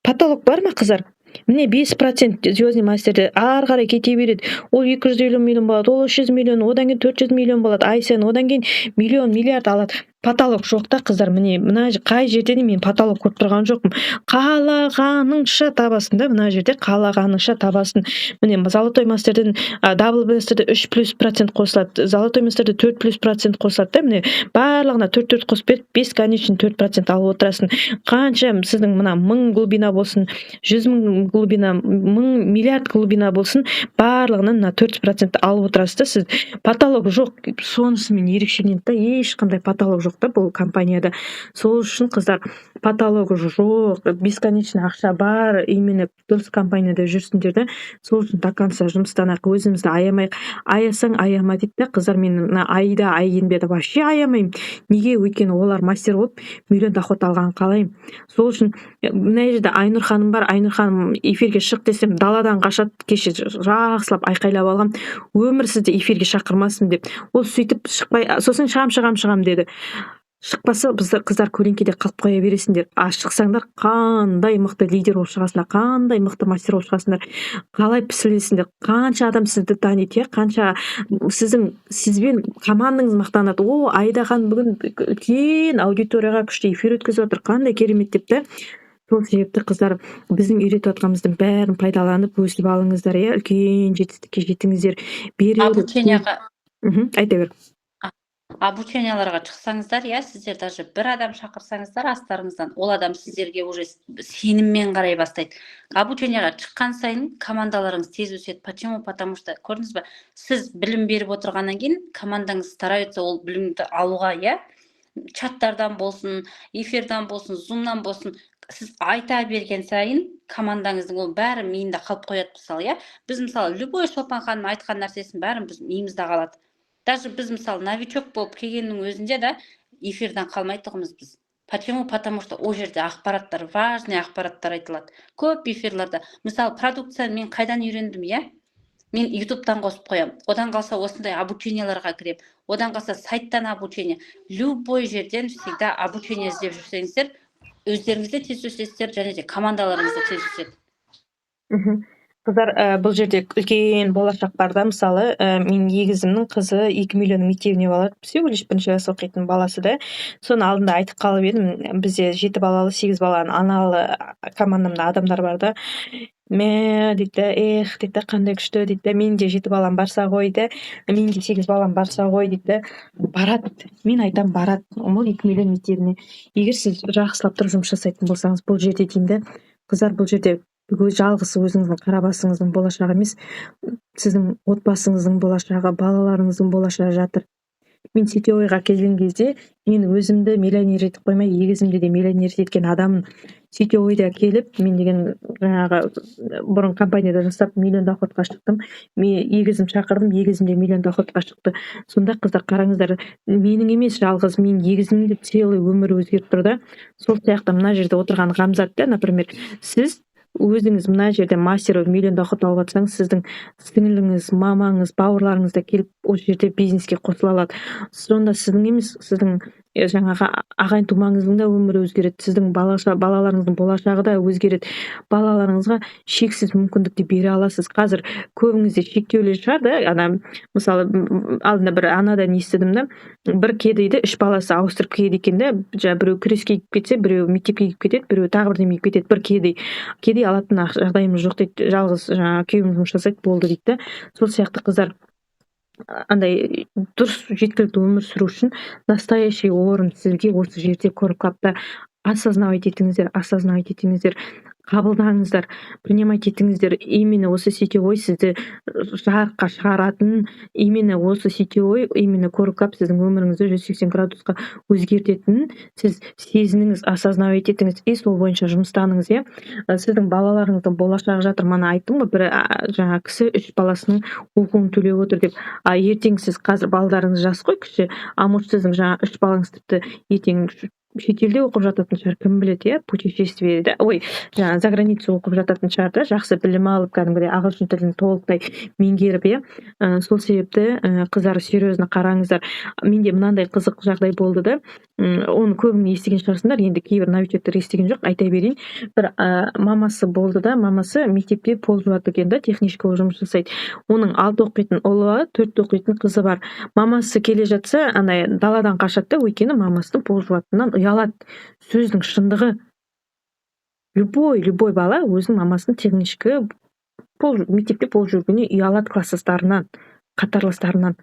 Потолок бар ма, қыздар? Міне, 5% звездный мастерде ары қарай кете береді. Ол 250 миллион болады, ол 300 миллион, одан кейін 400 миллион болады ай сайын, одан кейін миллион, миллиард алады. Потолок жоқ та, қыздар. Міне, мына қай жерде де мен потолок көріп тұрған жоқпын. Қалағаныңша табасың да, мына жерде қалағаныңша табасың. Міне, золотой мастерден, дабл мастерде үш плюс процент қосылады, золотой мастерде төрт плюс процент қосылады да. Міне, барлығына төрт төрт қосып беріп, бесконечный 4% алып отырасың. Қанша сіздің мына 1000 глубина болсын, 100 000 глубина, мың миллиард глубина болсын, барлығынан мына 4% алып отырасыз да сіз. Потолок жоқ, сонысымен ерекшеленеді да, ешқандай потолок жоқ. жоқ та бұл компанияда. Сол үшін, қыздар, потологы жоқ, бесконечно ақша бар, именно дұрыс компанияда жүрсіңдер да. Сол үшін до конца жұмыстанайық, өзімізді аямайық. «Аясаң, аяма», — дейді да. Қыздар, мен мына Аида, Айгенберді вообще аямаймын. Неге? Өйткені олар мастер болып, миллион доход алғанын қалаймын. Сол үшін мына жерде Айнұр ханым бар. Айнұр ханым, эфирге шық десем, даладан қашады. Кеше жақсылап айқайлап алғам, «Өмір сізді эфирге шақырмасын» деп. Ол сөйтіп шықпай, сосын «Шығам, шығам, шығам», — деді. Шықпаса, бізді, қыздар, көлеңкеде қалып қоя бересіңдер. А шықсаңдар, қандай мықты лидер болып шығасыңдар, қандай мықты мастер болып шығасыңдар, қалай пісілесіңдер, қанша адам сізді таниды, иә, қанша сіздің, сізбен командаңыз мақтанады: «О, Аида ханым бүгін үлкен аудиторияға күшті эфир өткізіп жатыр, қандай керемет», — деп та. Сол себепті, қыздар, біздің үйретіп жатқанымыздың бәрін пайдаланып, өсіп алыңыздар, иә, үлкен жетістікке жетіңіздер. Берер. Обучениеға Айта бер. Обученияларға шықсаңыздар, иә, сіздер даже бір адам шақырсаңыздар астарыңыздан, ол адам сіздерге уже сеніммен қарай бастайды. Обучениеға шыққан сайын командаларыңыз тез өседі. Почему? Потому что, көрдіңіз ба, сіз білім беріп отырғаннан кейін командаңыз старается ол білімді алуға, иә. Чаттардан болсын, эфирдан болсын, зумнан болсын, сіз айта берген сайын командаңыздың ол бәрі миында қалып қояды. Мысалы, иә, біз, мысалы, любой Шолпан ханым айтқан нәрсесінің бәрін біз миымызда қалады. Даже біз, мысалы, новичок болып келгеннің өзінде да эфирден қалмай тұғынбыз біз. Почему? Потому что ол жерде ақпараттар, важный ақпараттар айтылады көп эфирларда. Мысалы, продукцияны мен қайдан үйрендім, иә? Мен ютубтан қосып қоямын, одан қалса осындай обученияларға кіремін, одан қалса сайттан обучение. Любой жерден всегда обучение іздеп жүрсеңіздер, өздеріңіз де тез өсесіздер және де командаларыңыз да тез өседі. Қыздар, бұл жерде үлкен болашақ бар да. Мысалы, менің егізімнің қызы 2 миллионның мектебіне барады, всего лишь бірінші класс оқитын баласы да. Соны алдында айтып қалып едім. Бізде жеті балалы, сегіз баланың аналы командамда адамдар бар да. «Мә, — дейді да, — эх, — дейді да, — қандай күшті, — дейді да, — менің де жеті балам барса ғой да, менің де сегіз балам барса ғой», — дейді да. Барады, мен айтамын, барады ол 2 миллион мектебіне, егер сіз жақсылап тұрып жұмыс жасайтын болсаңыз. Бұл жерде деймін да, қыздар, бұл жерде жалғыз өзіңіздің қара басыңыздың болашағы емес, сіздің отбасыңыздың болашағы, балаларыңыздың болашағы жатыр. Мен сетевойға келген кезде мен өзімді миллионер етіп қоймай, егізімді де миллионер еткен адаммын. Сетевойда келіп, мен деген жаңағы бұрын компанияда жасап, миллион доходқа шықтым. Мен егізім шақырдым, егізім де миллион доходқа шықты. Сонда, қыздар, қараңыздар, менің емес жалғыз, менің егізімнің де целый өмірі өзгеріп тұр да. Сол сияқты мына жерде отырған Ғамзат та, например, сіз өзіңіз мына жерде мастер болып, миллион доход алып жатсаңыз, сіздің сіңіліңіз, мамаңыз, бауырларыңыз да келіп, осы жерде бизнеске қосыла алады. Сонда сіздің емес, сіздің жаңағы ағайын тумаңыздың да өмірі өзгереді, сіздің балаларыңыздың болашағы да өзгереді. Балаларыңызға шексіз мүмкіндікті бере аласыз. Қазір көбіңізде шектеулі шығар да. Ана, мысалы, алдында бір анадан естідім да: бір кедейді үш баласы ауыстырып киеді екен да. Жаңағы біреу күреске киіп кетсе, біреу мектепке киіп кетеді, біреу тағы бірдеме киіп кетеді. Бір кедей алатын жағдайымыз жоқ дейді, жалғыз жаңағы күйеуім жұмыс жасайды, болды дейді да. Сол сияқты, қыздар, андай дұрыс, жеткілікті өмір сүру үшін настоящий орын сізге осы жерде, Корал Клабта. Осознавать етіңіздер, осознавать етіңіздер, қабылдаңыздар, принимать етіңіздер. Именно осы сетевой сізді жарыққа шығаратын, именно осы сетевой, именно Корал Клаб сіздің өміріңізді 180 градусқа өзгертетінін сіз сезініңіз, осознавать етіңіз и сол бойынша жұмыстаныңыз, иә. Сіздің балаларыңыздың болашағы жатыр. Мана айттым ғой, бір жаңағы кісі үш баласының оқуын төлеп отыр деп. А ертең сіз, қазір балдарыңыз жас қой, кіші, а может, сіздің жаңағы үш балаңыз тіпті ертең шетелде оқып жататын шығар, кім біледі, иә, путешествиеде, ой, жаңағы за границу оқып жататын шығар да, жақсы білім алып, кәдімгідей ағылшын тілін толықтай меңгеріп, иә. Сол себепті, қыздар, серьезно қараңыздар. Менде мынандай қызық жағдай болды да, оны көбін естіген шығарсыңдар, енді кейбір новичоктар естіген жоқ, айта берейін. Бір мамасы болды да, мамасы мектепте пол жуады екен да, техничка болып жұмыс жасайды. Оның алты оқитын ұлы, төртте оқитын қызы бар. Мамасы келе жатса, андай даладан қашады да, өйткені мамасының пол жуатынынан ұялады. Сөздің шындығы, любой бала өзінің мамасының техничка, пол, мектепте пол жуғанына ұялады класстастарынан, қатарластарынан.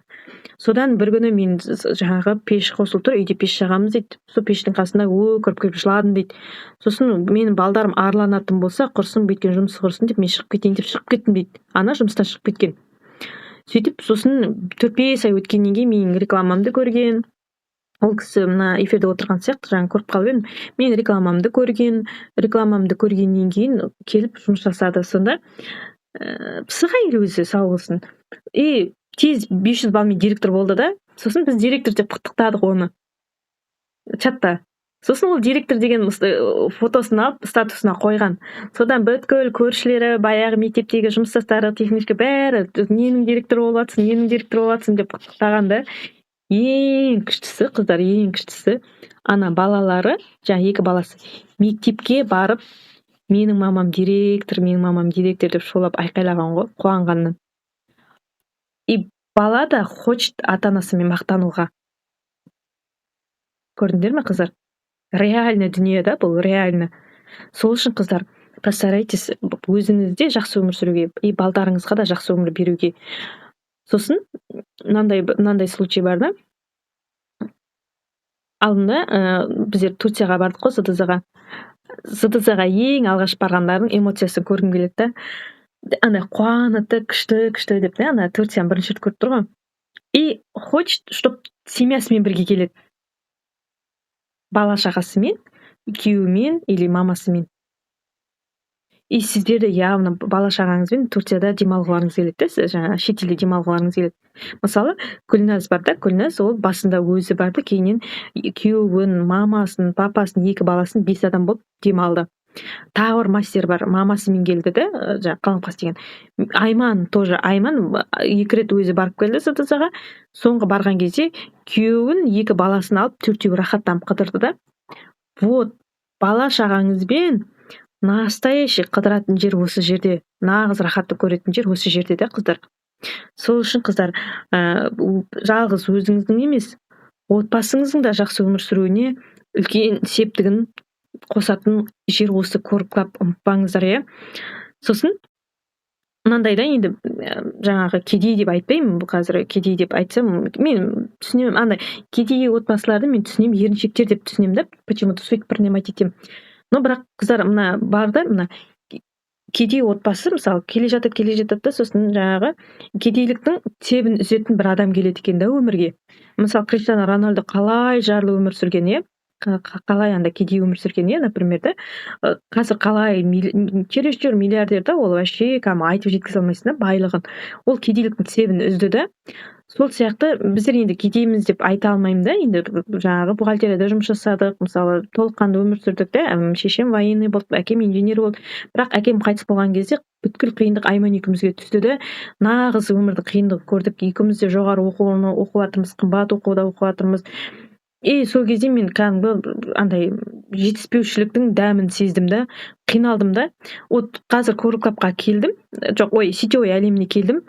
Содан бір күні мен жаңағы пеш қосылып тұр үйде, пеш жағамыз дейді, сол пештің қасында өкіріп келіп жыладым дейді. Сосын «Менің балдарым арланатын болса, құрсын, бүйткен жұмысы құрсын» деп, мен шығып кетейін деп шығып кеттім дейді. Ана жұмыстан шығып кеткен. Сөйтіп, сосын 4-5 ай өткеннен кейін менің рекламамды көрген. Ол кісі мына эфирде отырған сияқты, жаңа көріп қалып едім. Мен рекламамды көрген, рекламамды көргеннен кейін келіп жұмыс жасады. Сонда пысық әйел өзі, сау болсын, и тез 500 баллмен директор болды да. Сосын біз директор деп құттықтадық оны чатта. Сосын ол директор деген фотосын алып, статусына қойған. Содан бүткіл көршілері, баяғы мектептегі жұмыстастары, техничка, бәрі «Ненің директоры болып жатрсың, ненің директоры болып жатрсың?» деп құттықтаған да. Ең күштісі, қыздар, ең күштісі, ана балалары, жаңағы екі баласы мектепке барып «Менің мамам директор, менің мамам директор» деп шулап айқайлаған ғой қуанғаннан. И бала да хочет ата анасымен мақтануға. Көрдіңдер ме, қыздар? Реально дүние да бұл, реально. Сол үшін, қыздар, постарайтесь өзіңіз де жақсы өмір сүруге и балдарыңызға да жақсы өмір беруге. Сосын мынандай случай бар да. Алдында біздер Турцияға бардық қой, ЗДЗ ға. ЗДЗ ға ең алғаш барғандардың эмоциясын көргім келеді да. Андай қуанады да, «Күшті, күшті» деп та. Ана Турцияны бірінші рет көріп тұр ғой и хочет, чтоб семьясымен бірге келеді, бала шағасымен, күйеуімен или мамасымен. И сіздер де явно бала шағаңызбен Турцияда демалғыларыңыз келеді да, сіз жаңағы шетелде демалғыларыңыз келеді. Мысалы, Гүлназ бар да. Гүлназ ол басында өзі барды, кейіннен күйеуін, мамасын, папасын, екі баласын, бес адам болып демалды. Тағы бір мастер бар, мамасымен келді да, жаңағы Қаламқас деген. Айман тоже, Айман екі рет өзі барып келді ЗДЗ ға. Соңғы барған кезде күйеуін, екі баласын алып, төртеуі рахаттанып қыдырды да. Вот бала шағаңызбен настоящий қыдыратын жер осы жерде, нағыз рахатты көретін жер осы жерде да, қыздар. Сол үшін, қыздар, жалғыз өзіңіздің емес, отбасыңыздың да жақсы өмір сүруіне үлкен септігін қосатын жер осы Корал Клаб, ұмытпаңыздар, иә. Сосын мынандай да енді, жаңағы кедей деп айтпаймын қазір. Кедей деп айтсам, мен түсінемін, андай кедей отбасыларды мен түсінемін, еріншектер деп түсінемін да, почему то сөйтіп принимать етемін. Но бірақ, қыздар, мына бар да, мына кедей отбасы, мысалы, келе жатады, келе жатады да, сосын жаңағы кедейліктің себін үзетін бір адам келеді екен да өмірге. Мысалы, Криштиану Роналду қалай жарлы өмір сүрген, иә, қалай андай кедей өмір сүрген, иә, например да. Қазір қалай чересчур миллиардер да ол, вообще кәдімгі айтып жеткізе алмайсың да байлығын. Ол кедейліктің себін үзді да. Сол сияқты біздер енді кедейміз деп айта алмаймын да. Енді жаңағы бухгалтерияда жұмыс жасадық, мысалы, толыққанды өмір сүрдік та. Шешем военный болды, әкем инженер болды. Бірақ әкем қайтыс болған кезде бүткіл қиындық Айман екеумізге түсті де, нағыз өмірдің қиындығын көрдік. Екеуміз де жоғары оқу орны оқып жатырмыз, қымбат оқуда оқып жатырмыз. И сол кезде мен кәдімгі андай жетіспеушіліктің дәмін сездім да, қиналдым да. Вот қазір Корал Клабқа келдім, жоқ, ой, сетевой әлеміне келдім,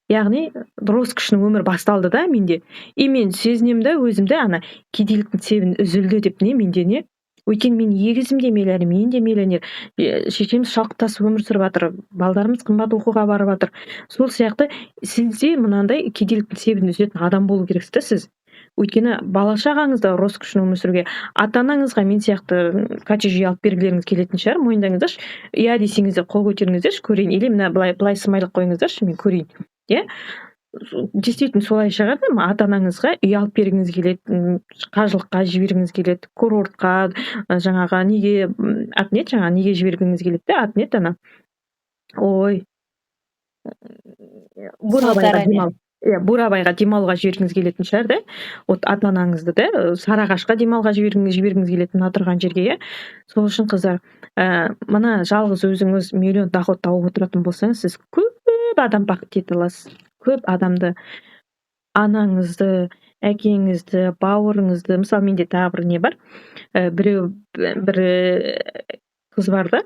яғни роскошный өмір басталды да менде. И мен сезінемін да өзімді, ана кедейліктің себін үзілді деп не менде не. Өйткені менің егізім де миллионер, мен де миллионер, шешеміз шалқытасып өмір сүріп жатыр, балдарымыз қымбат оқуға барып жатыр. Сол сияқты сізде мынандай кедейліктің себін үзетін адам болу керексіз да сіз. Өйткені бала шағаңыз да роскошный өмір сүруге, ата анаңызға мен сияқты коттедж үй алып бергілеріңіз келетін шығар, мойындаңыздаршы. Иә десеңіздер, қол көтеріңіздерші, көрейін. Или мына былай былай смайлик қойыңыздаршы, мен көрейін, иә. Действительно солай шығар да. Ата анаңызға үй алып бергіңіз келеді, қажылыққа жібергіңіз келеді, курортқа, жаңағы неге, аты не еді, жаңағы неге жібергіңіз келеді да, аты не еді ана, ой, Бурабайға демал, иә, Бурабайға демалуға жібергіңіз келетін шығар да. Вот ата анаңызды да Сарыағашқа демалуға жібергіңіз келеді, мына тұрған жерге, иә. Сол үшін, қыздар, мына жалғыз өзіңіз миллион доход тауып отыратын болсаңыз, сіз көп адам бақытты ете аласыз, көп адамды: анаңызды, әкеңізді, бауырыңызды. Мысалы, менде тағы бір не бар, біреу, бір қыз бар да,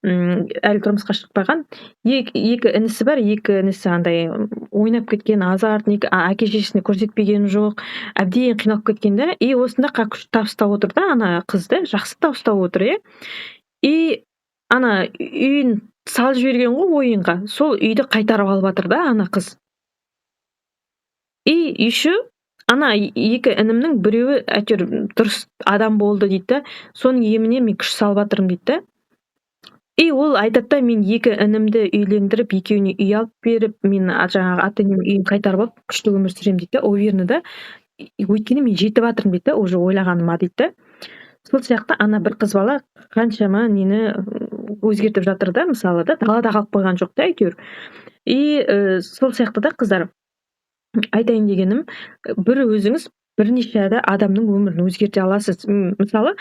әлі тұрмысқа шықпаған. Екі інісі бар. Екі інісі андай ойнап кеткен, азартный, әке шешесіне көрсетпеген жоқ, әбден қиналып кеткен да. И осында күшті табыс тауып отыр да ана қыз да, жақсы табыс тауып отыр, иә. И ана үйін салып жіберген ғой ойынға, сол үйді қайтарып алып жатыр да ана қыз. И еще ана екі інімнің біреуі әйтеуір дұрыс адам болды дейді да, соның еміне мен күш салып жатырмын дейді да. И ол айтады да: «Мен екі інімді үйлендіріп, екеуіне үй алып беріп, мен жаңағы ата енемнің үйін қайтарып алып, күшті өмір сүремін», — дейді да, уверенно да. Өйткені мен жетіп жатырмын дейді да, уже ойлағаныма дейді да. Сол сияқты ана бір қыз бала қаншама нені өзгертіп жатыр да, мысалы да, далада қалып қойған жоқ та әйтеуір. И сол сияқты да, қыздар, айтайын дегенім, бір өзіңіз бірнеше адамның өмірін өзгерте аласыз. Мысалы,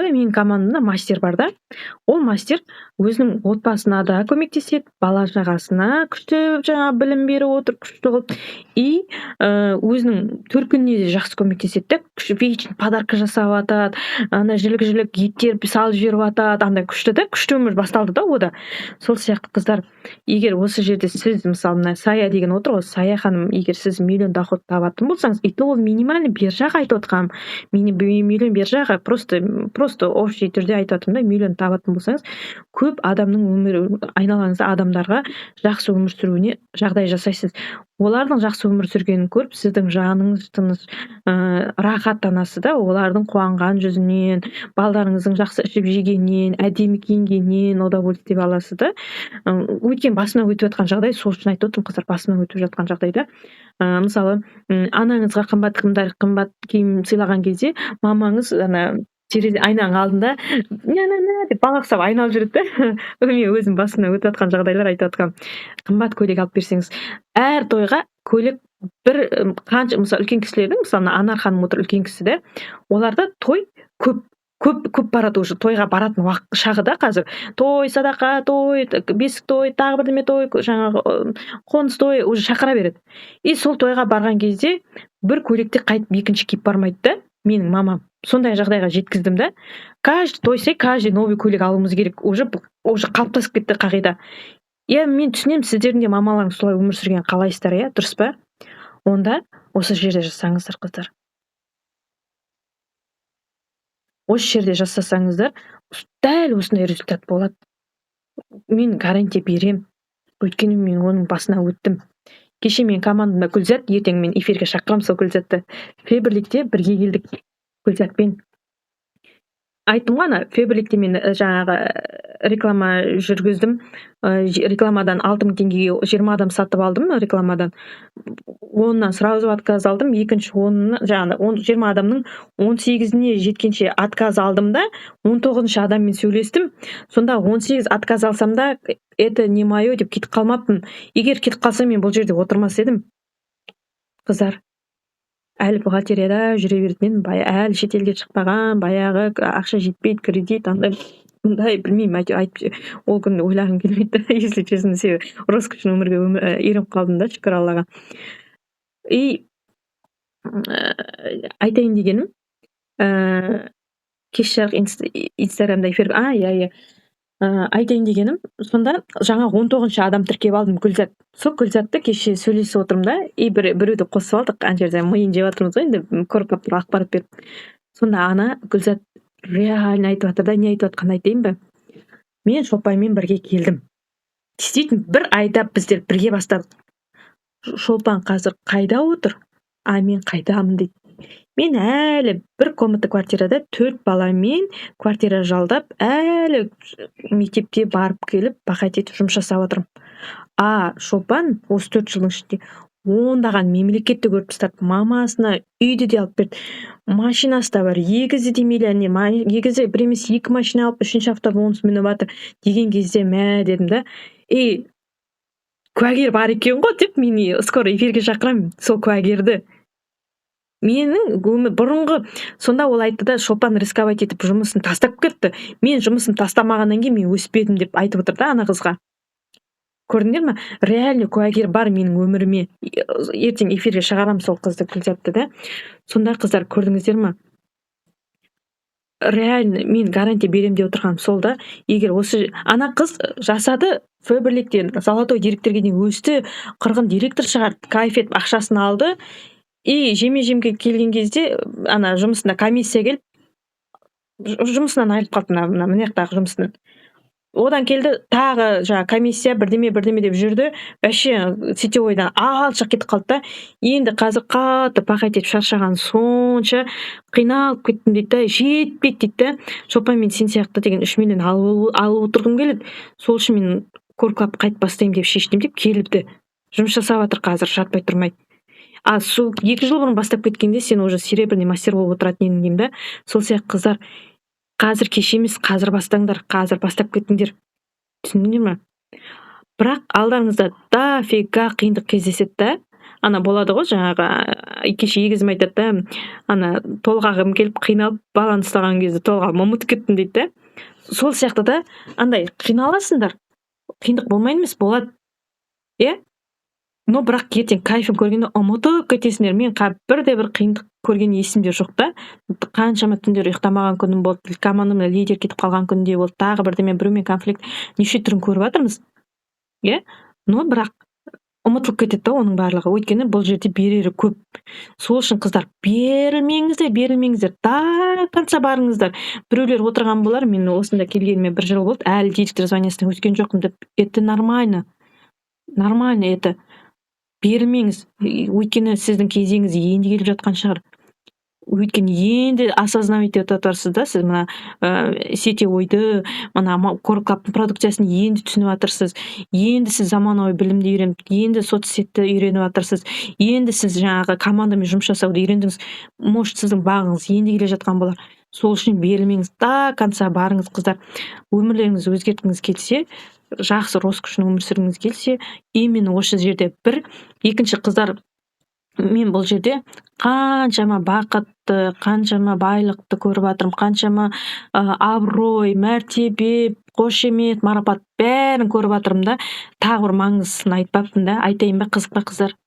менің командамда мастер бар да. Ол мастер өзінің отбасына да көмектеседі, бала шағасына күшті жаңағы білім беріп отыр, күшті қылып, и өзінің төркініне де жақсы көмектеседі да. Вечно подарка жасап жатады, ана жілік жілік еттер салып жіберіп жатады, андай күшті да, күшті өмір басталды да ода. Сол сияқты, қыздар, егер осы жерде сіз, мысалы, мына Сая деген отыр ғой, Сая ханым, егер сіз миллион доход табатын болсаңыз, и то ол минимальный бер жағы айтып отырғаным, миллион бер жағы, просто общий түрде айтып жатырмын да. Миллион табатын болсаңыз, көп адамның өмірі, айналаңызда адамдарға жақсы өмір сүруіне жағдай жасайсыз. Олардың жақсы өмір сүргенін көріп, сіздің жаныңыз тыныш, рахаттанасыз да. Олардың қуанған жүзінен, балдарыңыздың жақсы ішіп жегенінен, әдемі киінгенінен удовольствие аласыз да. Өйткені басымнан өтіп жатқан жағдай, сол үшін айтып отырмын, қыздар, басымнан өтіп жатқан жағдай да. Мысалы, анаңызға қымбат қымбат киім сыйлаған кезде мамаңыз ана терезе айнаның алдында ня ня деп бала ұқсап айналып жүреді да. Мен өзім басымнан өтіп жатқан жағдайлар айтып жатқаным. Қымбат көйлек алып берсеңіз, әр тойға көйлек бір қанша, мысалы, үлкен кісілердің, мысалы, мына Анар ханым отыр, үлкен кісі да, оларда той көп, көп, көп барады. Уже тойға баратын уақыт шағы да қазір. Той, садақа той, бесік той, тағы бірдеме той, жаңағы қоныс той, уже шақыра береді. И сол тойға барған кезде бір көйлекті қайтып екінші киіп бармайды да. Менің мамам сондай жағдайға жеткіздім да. Каждый той сайын, каждый новый көйлек алуымыз керек, уже қалыптасып кетті қағида. Иә, мен түсінемін, сіздердің де мамаларыңыз солай өмір сүргенін қалайсыздар, иә, дұрыс па? Онда осы жерде жасаңыздар, қыздар. Осы жерде жасасаңыздар, дәл осындай результат болады. Мен гарантия берем, өйткені мен оның басына өттім. Кеше менің командамда Гүлзат, ертең мен эфирге шақырамын сол Гүлзатты. Фаберликте бірге келдік Гүлзатпен. Айттым ғой, ана Фаберликте мен жаңағы реклама жүргіздім. Рекламадан 6000 теңгеге 20 адам сатып алдым рекламадан. 10-нан сразу отказ алдым, екінші 10-ына, жаңағы 20 адамның 18-іне жеткенше отказ алдым да, 19-шы адаммен сөйлестім. Сонда 18 отказ алсам да, это не мое деп кетіп қалмаппын. Егер кетіп қалсам, мен бұл жерде отырмас едім. Қыздар, әлі бухгалтерияда жүре беретін едім, әлі шетелге шықпаған, баяғы ақша жетпейді, кредит, андай мындай, білмеймін, әйтеуір айтып, ол күнді ойлағым келмейді, если честно, себебі роскошный өмірге үйреніп қалдым да, шүкір Аллаға. И айтайын дегенім, кеш жарық Инстаграмда эфир, а, иә, иә. Айтайын дегенім, сонда жаңа 19-шы адам тіркеп алдым, Гүлзат. Сол Гүлзатты кеше сөйлесіп отырмын да, и біреуді қосып алдық, ана жерде миын жеп жатырмыз ғой енді, көріп қалып тұр, ақпарат беріп. Сонда ана Гүлзат реально айтып жатыр да, не айтып жатқанын айтайын ба? Мен Шолпанмен бірге келдім. Действительно, бір айда біздер бірге бастадық. Шолпан қазір қайда отыр, а мен қайдамын дейді. Мен әлі бір комната квартирада төрт баламен квартира жалдап, әлі мектепке барып келіп, пахать етіп жұмыс жасап жатырмын. А Шолпан осы 4 жылдың ішінде ондаған мемлекетті көріп тастады, мамасына үйді де алып берді, машинасы да бар, егізі де миллионер, егізі бір емес, екі машина алып, үшінші автобус мініп жатыр деген кезде, мә дедім да, ей, куәгер бар екен ғой деп, мен скоро эфирге шақырамын сол куәгерді. Менің бұрынғы, сонда ол айтты да, Шолпан рисковать етіп жұмысын тастап кетті, мен жұмысын тастамағаннан кейін мен өспедім деп айтып отыр да ана қызға. Көрдіңдер ма, реально куәгер бар менің өміріме. Ертең эфирге шығарамын сол қызды, Гүлзатты да. Сонда, қыздар, көрдіңіздер ма, реально мен гарантия беремін деп отырғаным сол да. Егер осы ана қыз жасады, Фаберликтен золотой директорге дейін өсті, қырғын директор шығарды, кайф етіп ақшасын алды, и жеме жемге келген кезде ана жұмысына комиссия келіп, жұмысынан айырылып қалды, мына жақтағы жұмысынан. Одан келді тағы жаңағы комиссия, бірдеме бірдеме деп жүрді, вообще сетевойдан алшақ кетіп қалды да. Енді қазір қатты пахать етіп шаршаған сонша, қиналып кеттім дейді да, жетпейді дейді да. Шолпан, мен сен сияқты деген 3 миллион алып отырғым келеді, сол үшін мен Корклаб қайтып бастаймын деп шештім деп келіпті. Жұмыс жасап жатыр қазір, жатпай тұрмай. А сол 2 жыл бұрын бастап кеткенде, сен уже серебряный мастер болып отыратын едің деймін да. Сол сияқты, қыздар, қазір кеш емес, қазір бастаңдар, қазір бастап кетіңдер, түсіндіңдер ме? Бірақ алдарыңызда дофига қиындық кездеседі да. Ана болады ғой, жаңағы кеше егізім айтады да, ана толғағым келіп, қиналып, баланы ұстаған кезде толғағым ұмытып кеттім дейді да. Сол сияқты да, андай қиналасыңдар, қиындық болмайды емес, болады, иә, но бірақ ертең кайфын көргенде ұмытып кетесіңдер. Мен бірде бір қиындық көрген есімде жоқ та. Қаншама түндер ұйықтамаған күнім болды, командамда лидер кетіп қалған күн де болды, тағы бірдеме, біреумен конфликт, неше түрін көріп жатырмыз, иә, но бірақ ұмытылып кетеді да оның барлығы, өйткені бұл жерде берері көп. Сол үшін, қыздар, берілмеңіздер, берілмеңіздер, до конца барыңыздар. Біреулер отырған болар, мен осында келгеніме бір жыл болды, әлі директор званиясына өскен жоқпын деп. Это нормально, нормально это. Берілмеңіз, өйткені сіздің кезеңіңіз енді келіп жатқан шығар, өйткені енді осознавать етіп жатырсыз да. Сіз мына сетевойды, мына Корал продукциясын енді түсініп жатырсыз, енді сіз заманауи білімді үйреніп, енді соцсетті үйреніп жатырсыз, енді сіз жаңағы командамен жұмыс жасауды үйрендіңіз. Может, сіздің бағыңыз енді келе жатқан болар. Сол үшін берілмеңіз, до конца барыңыз, қыздар. Өмірлеріңізді өзгерткіңіз келсе, жақсы, роскошный өмір сүргіңіз келсе, именно осы жерде. Бір екінші, қыздар, мен бұл жерде қаншама бақытты, қаншама байлықты көріп жатырмын, қаншама абырой, мәртебе, қошемет, марапат, бәрін көріп жатырмын да. Тағы бір маңыздысын айтпаппын да, айтайын ба? Қызық па, қыздар,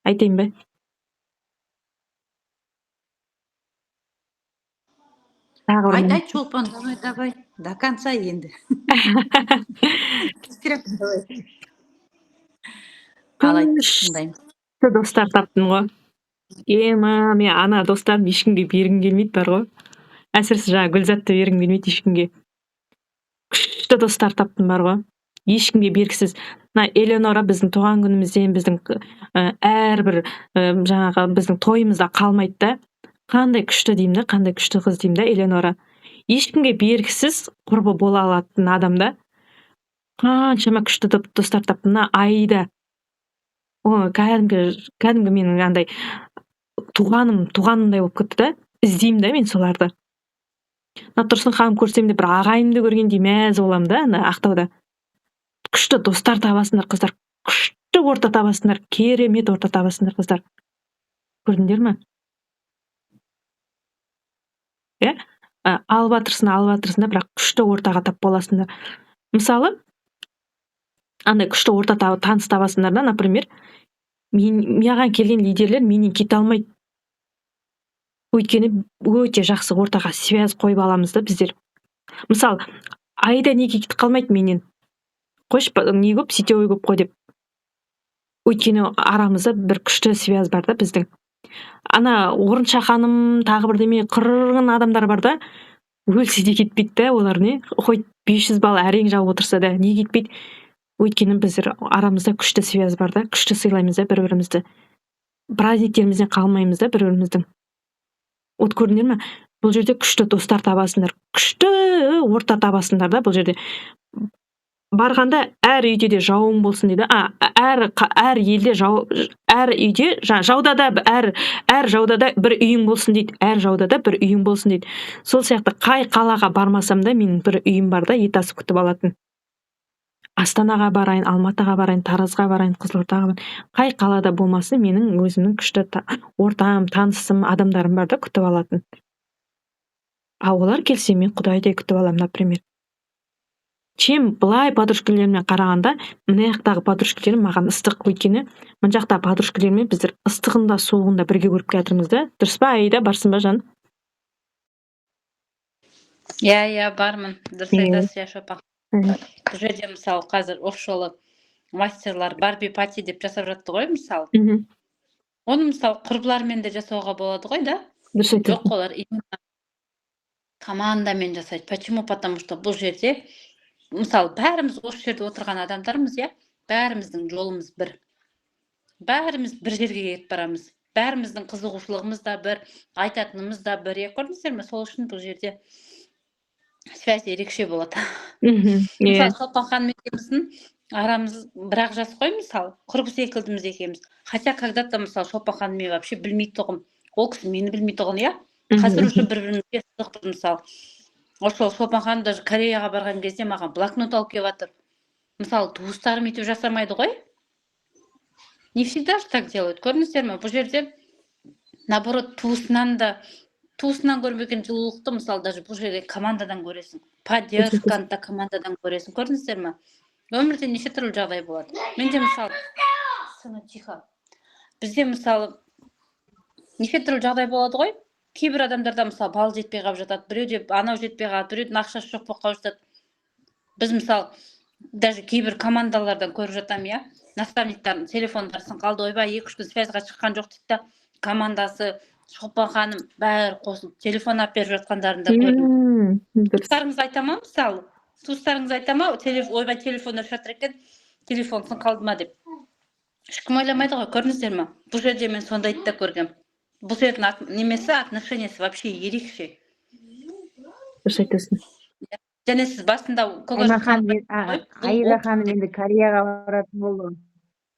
айтайын ба? Тағы бір Айт, айт, Шолпан, давай, давай, до конца енді. Давай. Ал, айт, тыңдаймын. Күшті достар таптым ғой. Ема, мен ана достарымды ешкімге бергім келмейді бар ғой, әсіресе жаңағы Гүлзатты бергім келмейді ешкімге. Күшті достар таптым бар ғой, ешкімге бергісіз. Мына Элеонора біздің туған күнімізден, біздің әрбір жаңағы біздің тойымызда қалмайды да. Қандай күшті деймін да, қандай күшті қыз деймін да. Элеонора ешкімге бергісіз құрбы бола алатын адам да. Қаншама күшті достар таптым. Мына Аида, о, кәдімгі менің андай туғаным, туғанымдай болып кетті да. Іздеймін да мен соларды. Мына Тұрсын ханым көрсем де, бір ағайынымды көргендей мәз боламын да. Ана Ақтауда күшті достар табасыңдар, қыздар, күшті орта табасыңдар, керемет орта табасыңдар, қыздар, көрдіңдер ме? Иә, алып жатырсың, алып жатырсың да, бірақ күшті ортаға тап боласыңдар. Мысалы, андай күшті орта, таныс табасыңдар да. Например, мен, маған келген лидерлер менен кете алмайды, өйткені өте жақсы ортаға связь қойып аламыз да біздер. Мысалы, Аида неге кетіп қалмайды менен? Қойшы, не көп, сетевой көп қой деп. Өйткені арамызда бір күшті связь бар да біздің. Ана Орынша ханым, тағы бірдеме қырғын адамдар бар да, өлсе де кетпейді да олар. Не, хоть 500 балл әрең жауып отырса да, не кетпейді? Өйткені біздер арамызда күшті связь бар да, күшті сыйлаймыз да бір бірімізді, праздниктерімізден қалмаймыз да бір біріміздің. Вот көрдіңдер ме, бұл жерде күшті достар табасыңдар, күшті орта табасыңдар да. Бұл жерде барғанда әр үйде де жауың болсын дейді. А әр елде жау, әр үйде жауда да, әр жауда да бір үйің болсын дейді, әр жауда да бір үйің болсын дейді. Сол сияқты қай қалаға бармасам да, менің бір үйім бар да, ет асып күтіп алатын. Астанаға барайын, Алматыға барайын, Таразға барайын, Қызылордаға барайын, қай қалада болмасын, менің өзімнің күшті ортам, танысым, адамдарым бар да күтіп алатын. А олар келсе, мен құдайдай күтіп аламын. Например, чем былай подружкалеріме қарағанда, мына жақтағы подружкалерім маған ыстық, өйткені мына жақтағы подружкалермен біздер ыстығын да, суығын да бірге көріп келе жатырмыз да. Дұрыс па, Аида, барсың ба, жаным? Иә, бармын, дұрыс айтасыз, иә, Шолпан. Бұл жерде, мысалы, қазір осы жолы мастерлар барби пати деп жасап жатты ғой, мысалы. Оны, мысалы, құрбылармен де жасауға болады ғой да. Дұрыс Жоқ, айтасың. олар именно командамен жасайды. Почему? Потому что бұл жерде, мысалы, бәріміз осы жерде отырған адамдармыз, иә, бәріміздің жолымыз бір, бәріміз бір жерге кетіп барамыз, бәріміздің қызығушылығымыз да бір, айтатынымыз да бір, иә, көрдіңіздер ме? Сол үшін бұл жерде связь ерекше болады. Мысалы, Шолпан ханым екеуміздің Арамыз бір ақ жас қой, мысалы, құрбы секілдіміз екеуміз. Хотя когда то мысалы, Шолпан ханым, мен вообще білмей тұғым, ол кісі мені білмей тұғын, иә. Қазір уже бір бірімізге қызықпыз. Мысалы, ошол Шолпан ханым даже Кореяға барған кезде маған блокнот алып келіп жатыр. Мысалы, туыстарым өйтіп жасамайды ғой, не всегда же так делают, көрдіңіздер ме? Бұл жерде наоборот туысынан да, туысынан көрмеген жылулықты, мысалы, даже бұл жерде командадан көресің, поддержканы да командадан көресің, көрдіңіздер ме? Өмірде неше түрлі жағдай болады. Менде, мысалы, сына, тихо, бізде, мысалы, неше түрлі жағдай болады ғой. Кейбір адамдарда, мысалы, бал жетпей қалып жатады, біреуде анау жетпей қалады, біреудің ақшасы жоқ болып қалып жатады. Біз, мысалы, даже кейбір командалардан көріп жатамын, иә, наставниктардың телефондары сынып қалды, ойбай, 2-3 күн связьға шыққан жоқ дейді да, командасы, Шолпан ханым, бәрі қосылып телефон алып беріп жатқандарын да көрдім. Дұрыс. Туыстарыңыз айта ма, мысалы, туыстарыңыз айта ма, ойбай, телефон өшіп жатыр екен, телефон сынып қалды ма деп? Ешкім ойламайды ғой, көрдіңіздер ме? Бұл жерде мен сондайды да көргенмін. Бұл жердің немесі, отношениесі вообще ерекше. Дұрыс айтасың. Және сіз басында Айман ханым, Аида ханым енді Кореяға баратын болды ғой.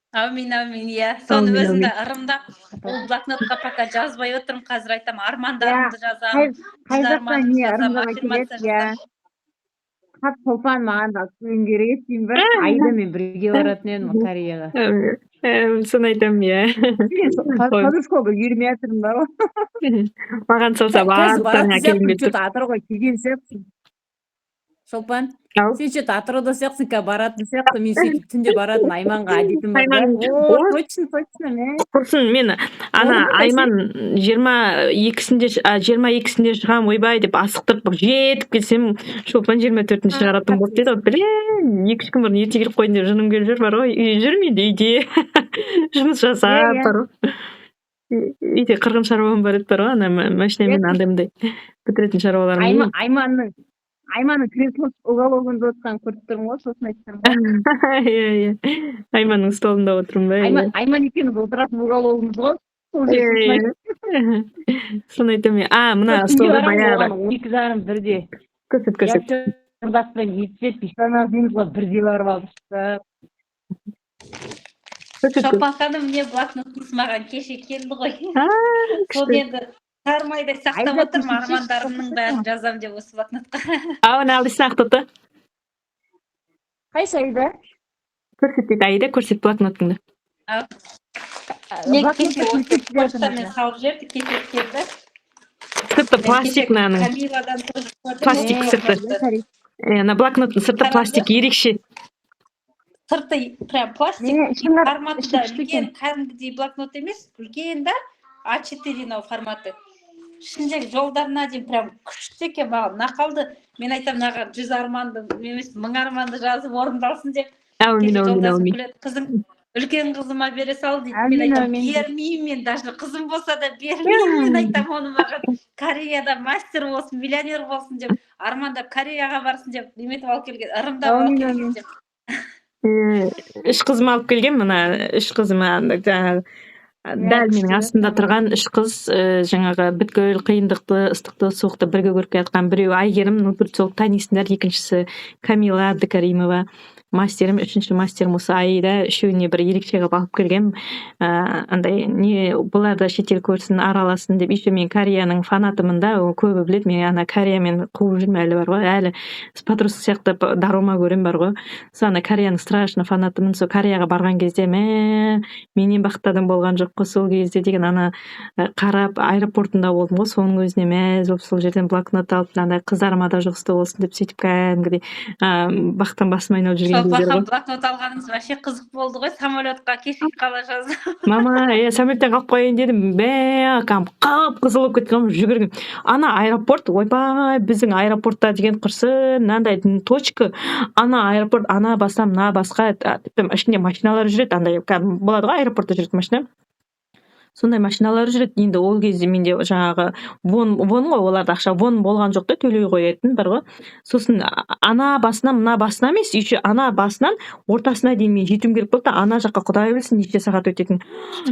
Әумин, әумин, иә, соны өзім де ырымдап, ол блокнотқа пока жазбай отырмын. Қазір айтамын, армандарымды жазамын. Қай жақтан не ырымдап келеді, иә. Хат, Шолпан, маған да алып керек еді деймін ба? Аидамен бірге баратын едім Кореяға. Соны айтамын, иә. Подружка үйірмей жатырмын бар ғой. Маған салса, барлықтарыңа әкелгім келіп тұр. Атырауға келген сияқтысың, Шолпан. Сен че то Атырауда сияқтысың, қазір баратын сияқты. Мен сөйтіп түнде баратын Айманға әдетім бар да. О, точно, точно, мә. Құрсын, мен ана Айман 22-сінде, 22-сінде шығамын, ойбай деп асықтырып жетіп келсем, Шолпан 24-інде шығаратын болды деді ғой. Блин, 2-3 күн бұрын ерте келіп қойдым деп жыным келіп жүр бар ғой. Үйде жүрмін енді, үйде жұмыс жасап бар ғой. Үйде қырғын шаруам бар еді бар ғой, ана машинамен андай мындай бітіретін шаруаларым. Айманның кресло угологында отырғанын көріп тұрмын ғой, сосын айтып тұрмын ғой. Иә, Айманның столында отырмын ба? Айман, Айман екеуміз отыратын угологымыз ғой сол. Иә, соны айтамын. А мына столда баяғы 12:30, 1-де. Көрсет, көрсет. Жолдаспен ет бешбармақ жейміз ғой, 1-де барып алып шықтық. Шолпан ханым, міне, блокнотыңыз маған кеше келді ғой. Соны енді сармайдай сақтап отырмын, армандарымның бәрін жазамын деп осы блокнотқа. Ау, алдысына ақтады. Қайсы, Аида? Көрсет дейді, Аида, көрсет блокнотыңды. Мен кеше осы почтамен салып жіберді, кеше келді. Сырты пластик мынаның. Камиладан тоже көрдім. Пластик сырты. Ана блокноттың сырты пластик, ерекше. Сырты прям пластик, форматы да үлкен, кәдімгідей блокнот емес, үлкен да, А4 мынау форматы. Ішіндегі жолдарына дейін прям күшті екен, маған ұнап қалды. Мен айтамын, мынаған 100 арманды емес, 1000 арманды жазып, орындалсын деп. Әумин, әумин, әумин. Күледі, қызың, үлкен қызыма бере сал дейді. Мен айтамын, бермеймін мен, даже қызым болса да бермеймін. Мен айтамын, оны маған Кореяда мастер болсын, миллионер болсын деп армандап, Кореяға барсын деп неметіп алып келген, ырымдап алып келген деп. Үш қызым алып келген, мына үш қызыма жаңағы дәл менің астымда тұрған үш қыз, жаңағы бүткіл қиындықты, ыстықты, суықты бірге көріп келе жатқан. Біреуі Әйгерім, нутрициолог, танисыңдар, екіншісі Камила Әбдікәрімова, мастерім, үшінші мастерім осы Аида. Үшеуіне бір ерекше қылып алып келгенмін, андай не, бұлар да шетел көрсін, араласын деп. Еще мен Кореяның фанатымын да, ол көбі біледі. Мен ана Кореямен қуып жүрмін әлі бар ғой, әлі подросток сияқты дорама көремін бар ғой. Сол ана Кореяның страшно фанатымын. Сол Кореяға барған кезде, мә, менен бақытты адам болған жоқ қой сол кезде деген. Ана қарап, аэропортында болдым ғой, соның өзіне мәз болып, сол жерден блокнот алып, мынандай қыздарыма да жұғысты болсын деп, сөйтіп кәдімгідей бақтан басым айналып жүрген кездер ғой. Блокнот алғаныңыз вообще қызық болды ғой, самолетқа кешігіп қала жаздап. Мама, иә, самолеттен қалып қояйын дедім, бә, кәдімгі қып қызыл болып кеткен жүгірген. Ана аэропорт, ойбай, біздің аэропортта деген құрсын, мынандай точка. Ана аэропорт ана бастан мына басқа, тіпті ішінде машиналар жүреді, андай кәдімгі болады ғой аэропортта жүретін машина. Сондай машиналар жүреді. Енді ол кезде менде жаңағы вон, вон ғой, оларда ақша вон болған жоқ та, төлей қоятын бар ғой. Сосын ана басынан мына басына емес, еще ана басынан ортасына дейін мен жетуім керек болды да. Ана жаққа құдай білсін неше сағат өтетінін.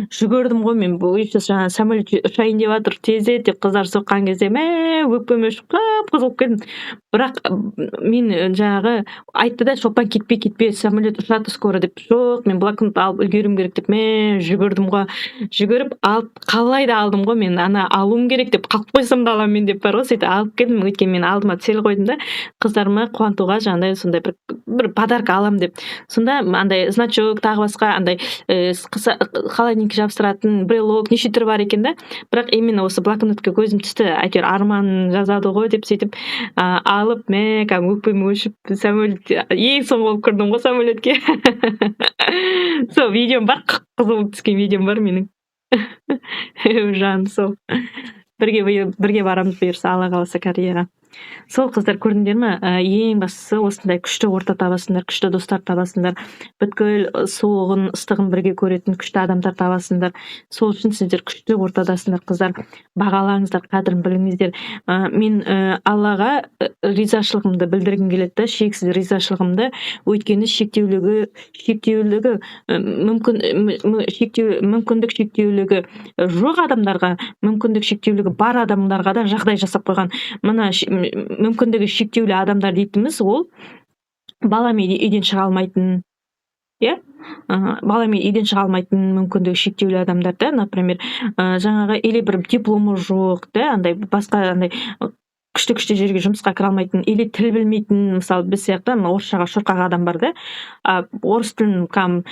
Жүгірдім ғой мен. Еще жаңағы самолет ұшайын деп жатыр, тездет деп қыздар соққан кезде, мә, өкпем өшіп, қып қызыл болып кеттім. Бірақ мен жаңағы айтты да: «Шолпан, кетпе, кетпе, самолет ұшады скоро», — деп. «Жоқ, мен блокнот алып үлгеруім керек», — деп, мә, жүгірдім ғой. Жүгіріп алып, қалай да алдым ғой мен. Ана алуым керек деп, қалып қойсам да аламын мен деп бар ғой, сөйтіп алып келдім. Өйткені мен алдыма цель қойдым да, қыздарыма қуантуға жаңағыдай сондай бір подарка аламын деп. Сонда андай значок, тағы басқа андай холодильникке жабыстыратын брелок, неше түрі бар екен да. Бірақ именно осы блокнотқа көзім түсті, әйтеуір арман жазады ғой деп, сөйтіп алып, мә, кәдімгі өкпем өшіп, самолет ең соңғы болып кірдім ғой самолетке. Сол видеом бар, қып қызыл болып түскен видеом бар менің. Жаным сол, бірге бірге барамыз, бұйырса, Алла қаласа, Кореяға. Сол, қыздар, көрдіңдер ме? Ең бастысы, осындай күшті орта табасыңдар, күшті достар табасыңдар, бүткіл суығын, ыстығын бірге көретін күшті адамдар табасыңдар. Сол үшін сіздер күшті ортадасыңдар, қыздар, бағалаңыздар, қадірін біліңіздер. Мен Аллаға ризашылығымды білдіргім келеді да, шексіз ризашылығымды. Өйткені шектеулігі мүмкін шектеу, мүмкіндік шектеулігі жоқ адамдарға, мүмкіндік шектеулігі бар адамдарға да жағдай жасап қойған. Мына мүмкіндігі шектеулі адамдар дейтініміз — ол баламен үйден шыға алмайтын, иә, баламен үйден шыға алмайтын мүмкіндігі шектеулі адамдар да, например, жаңағы или бір дипломы жоқ да, андай басқа андай күшті күшті жерге жұмысқа кіре алмайтын, или тіл білмейтін. Мысалы, біз сияқты мына орысшаға шорқақ адам бар да. А орыс тілін кәдімгі,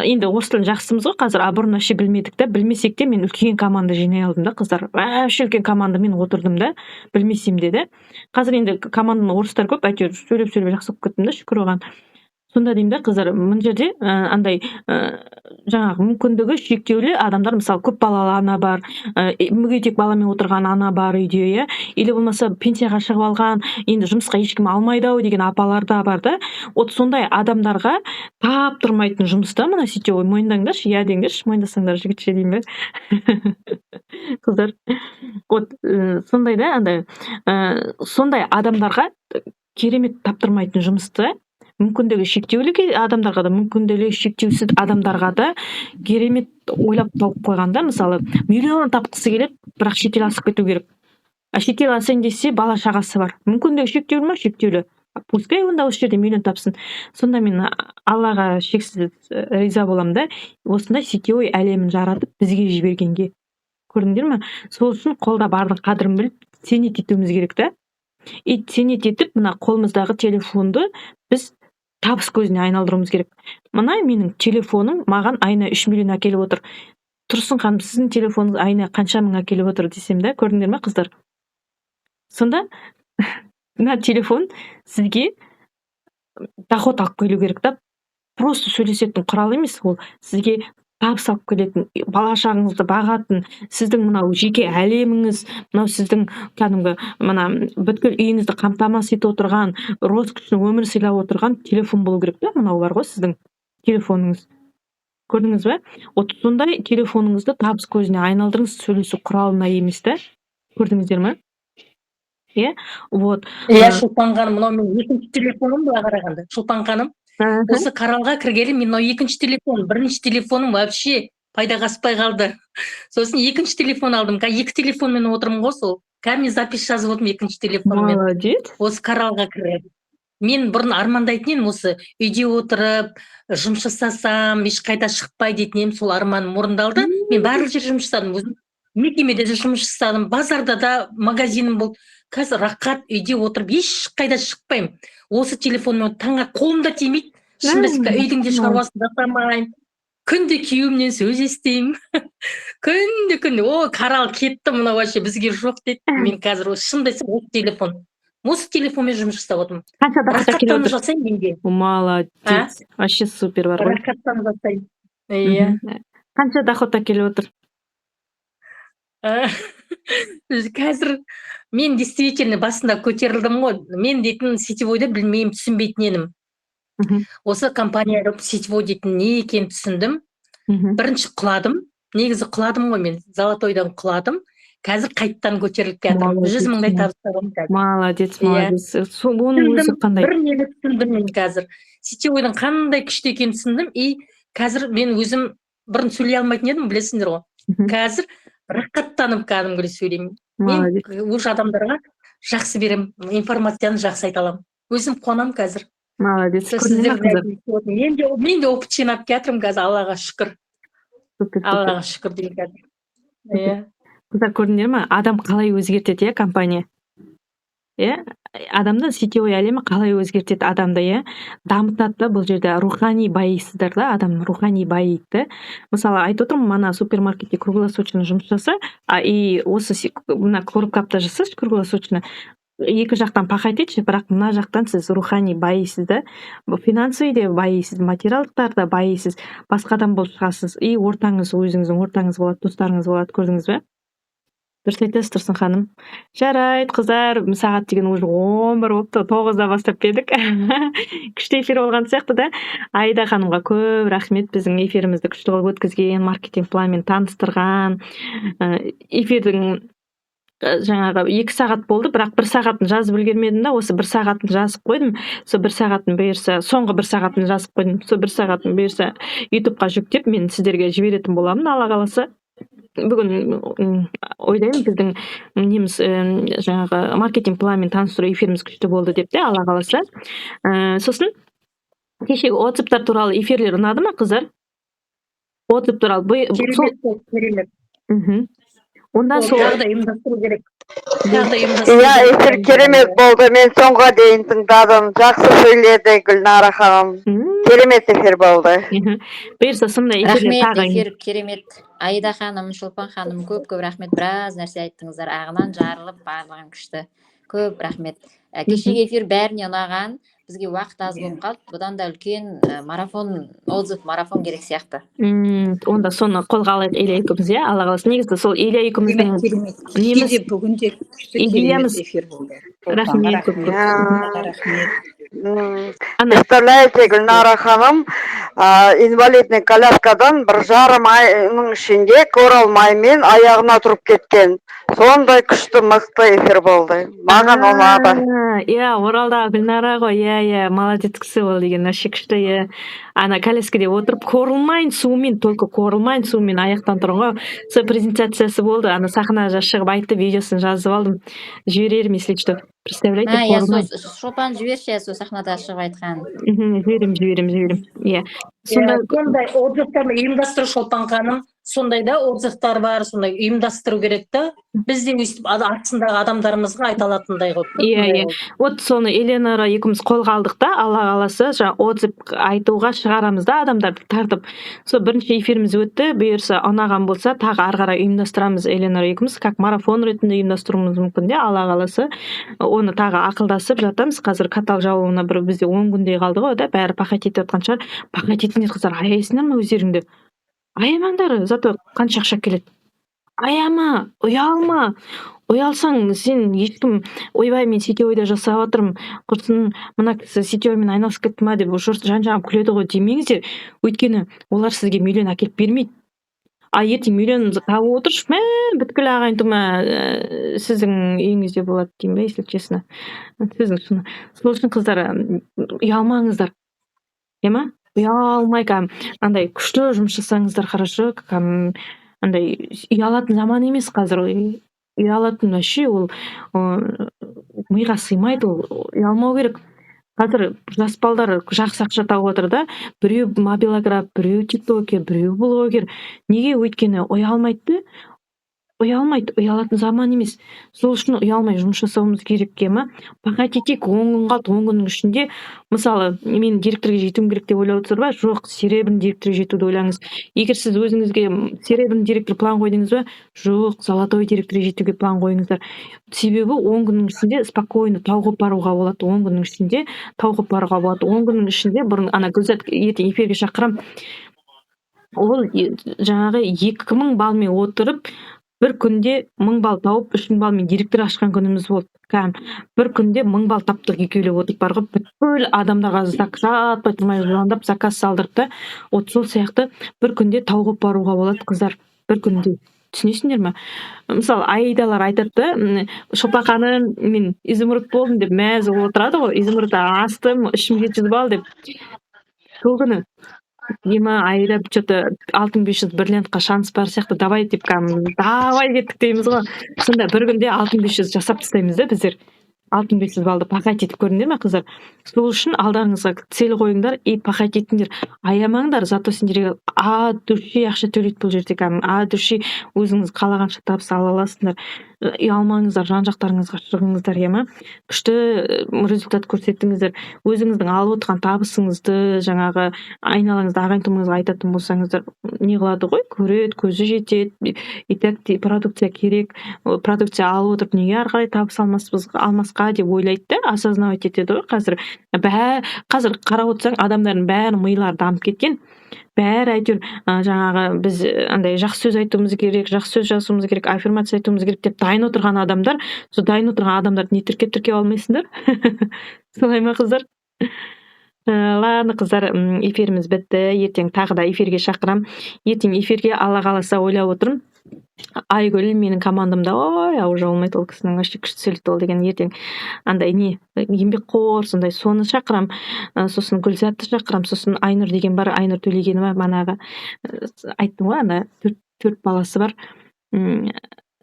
енді орыс тілін жақсымыз ғой қазір, а бұрын вообще білмедік та. Білмесек те, мен үлкен команда жинай алдым да, қыздар, вообще үлкен командамен отырдым да, білмесем де да. Қазір енді командамда орыстар көп, әйтеуір сөйлеп сөйлеп жақсы болып кеттім да, шүкір оған. Сонда деймін да, қыздар, мына жерде андай жаңағы мүмкіндігі шектеулі адамдар, мысалы, көп балалы ана бар, мүгедек баламен отырған ана бар үйде, иә, или болмаса пенсияға шығып алған, енді жұмысқа ешкім алмайды ау деген апалар да бар да. Вот сондай адамдарға таптырмайтын жұмыс та мына сетевой, мойындаңдаршы, иә деңдерші, мойындасаңдар, жігітше деймін бе, қыздар. Вот сондай да, андай сондай адамдарға керемет таптырмайтын жұмыс та. Мүмкіндігі шектеулі адамдарға да, мүмкіндігі шектеусіз адамдарға да керемет ойлап тауып қойған да. Мысалы, миллион тапқысы келеді, бірақ шетел асып кету керек. А шетел асайын десе, бала шағасы бар. Мүмкіндігі шектеулі ма? Шектеулі. Пускай онда осы жерде миллион тапсын. Сонда мен Аллаға шексіз риза боламын да, осындай сетевой әлемін жаратып бізге жібергенге. Көрдіңдер ме? Сол үшін қолда бардың қадірін біліп, ценить етуіміз керек та. И ценить етіп, мына қолымыздағы телефонды біз табыс көзіне айналдыруымыз керек. Мына менің телефоным маған айына 3 миллион әкеліп отыр. Тұрсын ханым, сіздің телефоныңыз айына қанша мың әкеліп отыр десем да, көрдіңдер ме, қыздар? Сонда мына телефон сізге доход алып келу керек та. Просто сөйлесетін құрал емес, ол сізге табыс алып келетін, бала шағаңызды бағатын, сіздің мынау жеке әлеміңіз, мынау сіздің кәдімгі мына бүткіл үйіңізді қамтамасыз етіп отырған, роскошный өмір сыйлап отырған телефон болу керек та. Мынау бар ғой сіздің телефоныңыз, көрдіңіз бе? Вот сондай телефоныңызды табыс көзіне айналдырыңыз, сөйлесу құралына емес та. Көрдіңіздер ме? Иә, вот. Иә, Шолпан ханым, мынау менің екінші телефоным былай қарағанда, Шолпан ханым. Осы Коралға кіргелі мен мынау екінші телефон. Бірінші телефоным вообще пайдаға аспай қалды, сосын екінші телефон алдым. Қазір екі телефонмен отырмын ғой. Сол қазір мен запись жазып отырмын екінші телефонмен. Молодец. Осы Коралға кіріп, мен бұрын армандайтын едім, осы үйде отырып жұмыс жасасам, ешқайда шықпай дейтін едім. Сол арманым орындалды. Мен барлық жерде жұмыс жасадым, өзім мекемеде де жұмыс жасадым, базарда да магазинім болды. Қазір рахат, үйде отырып ешқайда шықпаймын. Осы телефонмен таңға қолым да тимейді, шынымды айтсам. Үйдің де шаруасын жасамаймын, күнде күйеуімнен сөз естимін, күнде, күнде: «О, Корал кетті, мынау вообще бізге жоқ», — дейді. Мен қазір осы, шынымды айтсам, осы телефонмен жұмыс жасап отырмын. Қанша доход әкеліп Рахаттанып отыр? жасаймын менде. Молодец, вообще супер бар ғой. Рахаттанып жасаймын, иә. Қанша доход әкеліп отыр? Қазір мен действительно басында көтерілдім ғой. Мен дейтін сетевойды білмеймін, түсінбейтін едім. Осы компания сетевой дейтін не екенін түсіндім. Бірінші құладым. Негізі құладым ғой мен, золотойдан құладым. Қазір қайттан көтеріліп келатырмын. Молодец, 100 мыңдай табыс табамын қазір. Молодец, Иә. молодец. Сол оның өзі Түсіндім, қандай. бір нені түсіндім мен қазір. Сетевойдың қандай күшті екенін түсіндім. И қазір мен өзім бұрын сөйлей алмайтын едім, білесіңдер ғой. Қазір рахаттанып кәдімгідей сөйлеймін. Мен Молодец. уже адамдарға жақсы беремін, информацияны жақсы айта аламын. Өзім қуанамын қазір. Молодец. Сол Көрдіңдер ма, сіздер қыздар? мен де опыт жинап келатырмын қазір, Аллаға шүкір. Супер, супер. Аллаға шүкір деймін қазір. Иә. Қыздар, көрдіңдер ма, адам қалай өзгертеді, иә, компания, иә, адамды сетевой әлемі қалай өзгертеді адамды, иә, дамытады да. Бұл жерде рухани байисыздар да, адам рухани байиды да. Мысалы, айтып отырмын, ана супермаркетте круглосуточно жұмыс жаса, а и осы мына Коркапта жасашы круглосуточно, екі жақтан пахать етші, бірақ мына жақтан сіз рухани байисыз да, финансовый де байисыз, материалдықтар да байисыз, басқа адам болып шығасыз. И ортаңыз, өзіңіздің ортаңыз болады, достарыңыз болады, көрдіңіз бе? Дұрыс айтасыз, Тұрсын ханым. Жарайды, қыздар, сағат деген уже 11 болыпты, 9-да бастап па едік. Күшті эфир болған сияқты да. Аида ханымға көп рахмет, біздің эфирімізді күшті қылып өткізген, маркетинг планмен таныстырған. Эфирдің жаңағы 2 сағат болды, бірақ бір сағатын жазып үлгермедім да. Осы бір сағатын жазып қойдым, сол бір сағатын бұйырса, соңғы бір сағатын жазып қойдым. Сол бір сағатын бұйырса Ютубқа жүктеп, мен сіздерге жіберетін боламын, Алла қаласа. Бүгін ойлаймын, біздің неміз, жаңағы маркетинг планмен таныстыру эфиріміз күшті болды деп те, Алла қаласа. Сосын кешегі отзывтар туралы эфирлер ұнады ма, қыздар? Отзыв туралы Керемет болды, керемет. Онда сол Тағы да ұйымдастыру керек, тағы да ұйымдастыру Иә, керек. эфир керемет болды. Мен соңға дейін тыңдадым. Жақсы сөйледі Гүлнара ханым. Керемет эфир болды. Бұйырса, сондай эфирлер Рахмет, тағы. эфир керемет. Аида ханым, Шолпан ханым, көп көп рахмет. Біраз нәрсе айттыңыздар, ағынан жарылып, барлығын күшті. Көп рахмет. Кешегі эфир бәріне ұнаған. Бізге уақыт аз болып қалды. Бұдан да үлкен марафон, отзыв марафон керек сияқты. Онда соны қолға алайық, Илья екеуміз, иә, Алла қаласа. Негізі сол Илья екеуміздің Керемет, керемет. неміз, Кеше де, бүгін де күшті, керемет идеямыз. эфир болды. Рахмет Шолпанға көп көп. рахмет, рахмет. Ана Представляете, Гүлнара ханым инвалидный коляскадан 1,5 айның ішінде көре алмаймен аяғына тұрып кеткен. Сондай күшті, мықты эфир болды. Маған ұнады. Иә, Оралдағы Гүлнара ғой, иә, молодец кісі ол деген, вообще күшті, иә. Ана коляскаде отырып, Коралмайн суымен, только Коралмайн суымен аяқтан тұрған ғой. Сол презентациясы болды, ана сахнаға шығып айтты, видеосын жазып алдым. Жіберермін, если что. Представляете, А, иә, Коралмайн. сол Шолпан, жіберші, сол сахнада шығып айтқан. Жіберемін, жіберемін, жіберемін. Иә. Сонда Сондай отзывтарды ұйымдастыру, Шолпан ханым, сондай да отзывтар бар, сондай ұйымдастыру керек та. Біз де өйстіп артындағы адамдарымызға айта алатындай қылып та, Иә, сондай иә. Вот соны Эленора екеуміз қолға алдық та, Алла қаласа, жаңа отзыв айтуға шығарамыз да адамдарды тартып. Сол бірінші эфиріміз өтті, бұйырса, ұнаған болса, тағы ары қарай ұйымдастырамыз Эленора екеуміз, как марафон ретінде ұйымдастыруымыз мүмкін де, Алла қаласа. Оны тағы ақылдасып жатамыз. Қазір каталог жабылуына бір бізде 10 күндей қалды ғой да, бәрі пахать етіп жатқан шығар. Пахать етіңдер, қыздар, аяйсыңдар ма өздеріңді? Аямаңдар, зато қанша ақша келеді. Аяма, ұялма. Ұялсаң, сен ешкім «Ойбай, мен сетевойда жасап жатырмын, құрсын, мына кісі сетевоймен айналысып кетті ма» деп жұрт жан жағым күледі ғой демеңіздер. Өйткені олар сізге миллион әкеліп бермейді. А ертең миллион тауып отыршы, мә, бүткіл ағайын тума сіздің үйіңізде болады деймін ба, если честно. Сөздің шыны. Сол үшін, қыздар, ұялмаңыздар. Иә ма? Ұялмай, кәдімгі андай күшті жұмыс жасаңыздар, хорошо, кәдімгі андай ұялатын заман емес қазір. Ұялатын вообще ол миға сыймайды, ол ұялмау керек. Қазір жас балдар жақсы ақша тауып жатыр да. Біреу мобилограф, біреу тиктокер, біреу блогер. Неге? Өйткені ұялмайды да. Ұялмайды, ұялатын заман емес. Сол үшін ұялмай жұмыс жасауымыз керек, иә ма? Пахать етейік, 10 күн қалды, 10 күннің ішінде, мысалы, мен директорге жетуім керек деп ойлап отырсыздар ба? Жоқ, серебряный директорге жетуді ойлаңыз. Егер сіз өзіңізге серебряный директор план қойдыңыз ба? Жоқ, золотой директорге жетуге план қойыңыздар. Себебі 10 күннің ішінде спокойно тауға баруға болады, 10 күннің ішінде тауға баруға болады. 10 күннің ішінде бұрын ана Гүлзат, ертең эфирге шақырамын. Ол жаңағы 2000 баллмен отырып, бір күнде 1000 балл тауып, 3000 баллмен директор ашқан күніміз болды. Кәдімгі бір күнде 1000 балл таптық екеулеп отырып бар ғой, бүткіл адамдарға жатпай тұрмай звондап, заказ салдырып та. Вот сол сияқты бір күнде тауға баруға болады, қыздар. Бір күнде, түсінесіңдер ма? Мысалы, Аидалар айтады да: «Шолпан ханым, мен изумруд болдым», – деп мәз болып отырады ғой. «Изумруд астым, 3700 балл», – деп. Сол күні ема, Аида, че-то 6500 бриллиантқа шанс бар сияқты, давай деп, кәдімгі давай, кеттік дейміз ғой. Сонда бір күнде 6500 жасап тастаймыз да біздер, 6500 баллды. Пахать етіп көрдіңдер ме, қыздар? Сол үшін алдарыңызға цель қойыңдар и пахать етіңдер, аямаңдар. Зато сендерге от души ақша төлейді бұл жерде, кәдімгі от души өзіңіз қалағанша табыс ала аласыңдар. Ұялмаңыздар, жан жақтарыңызға шығыңыздар, иә ма? Күшті результат көрсеттіңіздер. Өзіңіздің алып отырған табысыңызды жаңағы айналаңызда ағайын туысыңызға айтатын болсаңыздар, не қылады ғой, көреді, көзі жетеді. И так продукция керек, продукция алып отырып, неге ары қарай табыс алмасқа деп ойлайды да, осознавать етеді ғой. Қазір қазір қарап отырсаң, адамдардың бәрі милары дамып кеткен, бәрі әйтеуір жаңағы біз андай жақсы сөз айтуымыз керек, жақсы сөз жазуымыз керек, аффирмация айтуымыз керек деп дайын отырған адамдар. Сол дайын отырған адамдарды не тіркеп, тіркеп алмайсыңдар, солай ма, қыздар? Ладно, қыздар, эфиріміз бітті. Ертең тағы да эфирге шақырамын. Ертең эфирге, Алла қаласа, ойлап отырмын, Айгүл менің командамда. Ой, уже болмайды, ол кісінің вообще күшті сөйлейді ол деген. Ертең андай не, еңбекқор сондай, соны шақырамын. Сосын Гүлзатты шақырамын. Сосын Айнұр деген бар, Айнұр Төлегенова, манағы айттым ғой, ана төрт баласы бар,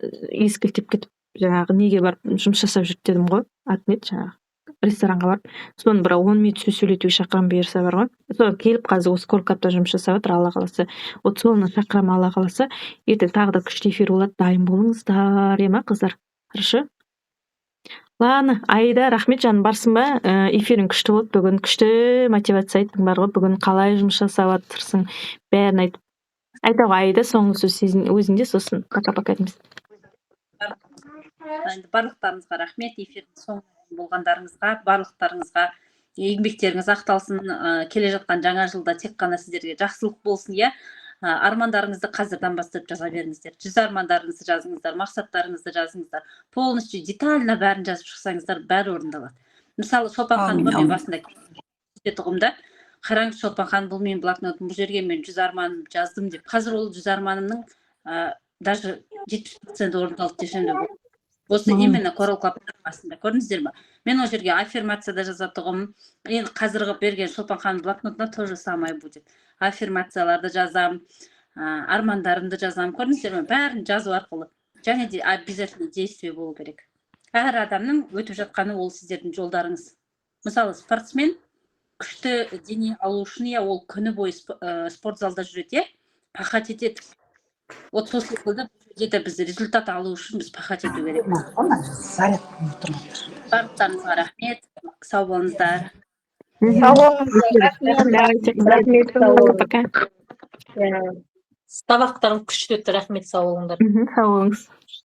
ескілтеп кетіп, жаңағы неге барып жұмыс жасап жүрді дедім ғой, аты не еді, жаңағы ресторанға барып. Соны бір 10 минут сөз сөйлетуге шақырамын, бұйырса, бар ғой. Сол келіп, қазір осы Коркапта жұмыс жасап жатыр, Алла қаласа. Вот соны шақырамын, Алла қаласа. Ертең тағы да күшті эфир болады, дайын болыңыздар, иә ма, қыздар? Хорошо, ладно. Аида, рахмет, жаным, барсың ба? Эфирің күшті болды бүгін, күшті мотивация айттың бар ғой. Бүгін қалай жұмыс жасап жатырсың, бәрін айтып айта ғой, Аида. Соңғы сөз өзіңде, сосын пока пока дейміз. Енді барлықтарыңызға рахмет, эфирдің соңына болғандарыңызға. Барлықтарыңызға еңбектеріңіз ақталсын, келе жатқан жаңа жылда тек қана сіздерге жақсылық болсын, иә. Армандарыңызды қазірден бастап жаза беріңіздер. 100 армандарыңызды жазыңыздар, мақсаттарыңызды жазыңыздар, полностью, детально бәрін жазып шықсаңыздар, бәрі орындалады. Мысалы, Шолпан ханымға мен басында тұғым да: «Қараңыз, Шолпан ханым, бұл менің блокнотым, бұл жерге мен 100 арманым жаздым», – деп. Қазір ол 100 арманымның даже 70% орындалды десем де болады. Осы именно Корал Клабтың басында, көрдіңіздер ма, мен ол жерге аффирмация да жазатұғым. Енді қазіргі берген Шолпан ханым блокнотына то же самое будет: аффирмацияларды жазамын, армандарымды жазамын. Көрдіңіздер ме, бәрін жазу арқылы. Және де обязательно действие болу керек. Әр адамның өтіп жатқаны ол сіздердің жолдарыңыз. Мысалы, спортсмен күшті дене алу үшін, иә, ол күні бойы спорт залда жүреді, иә, пахать етеді. Вот сол секілді бұл жерде де біз результат алу үшін біз пахать ету керек. Барлықтарыңызға рахмет, сау болыңыздар. Сау болыңыздар, рахмет. Давайте. Рахмет. Пока пока. Сабақтарың күшті өтті, рахмет, сау болыңдар. Сау болыңыз.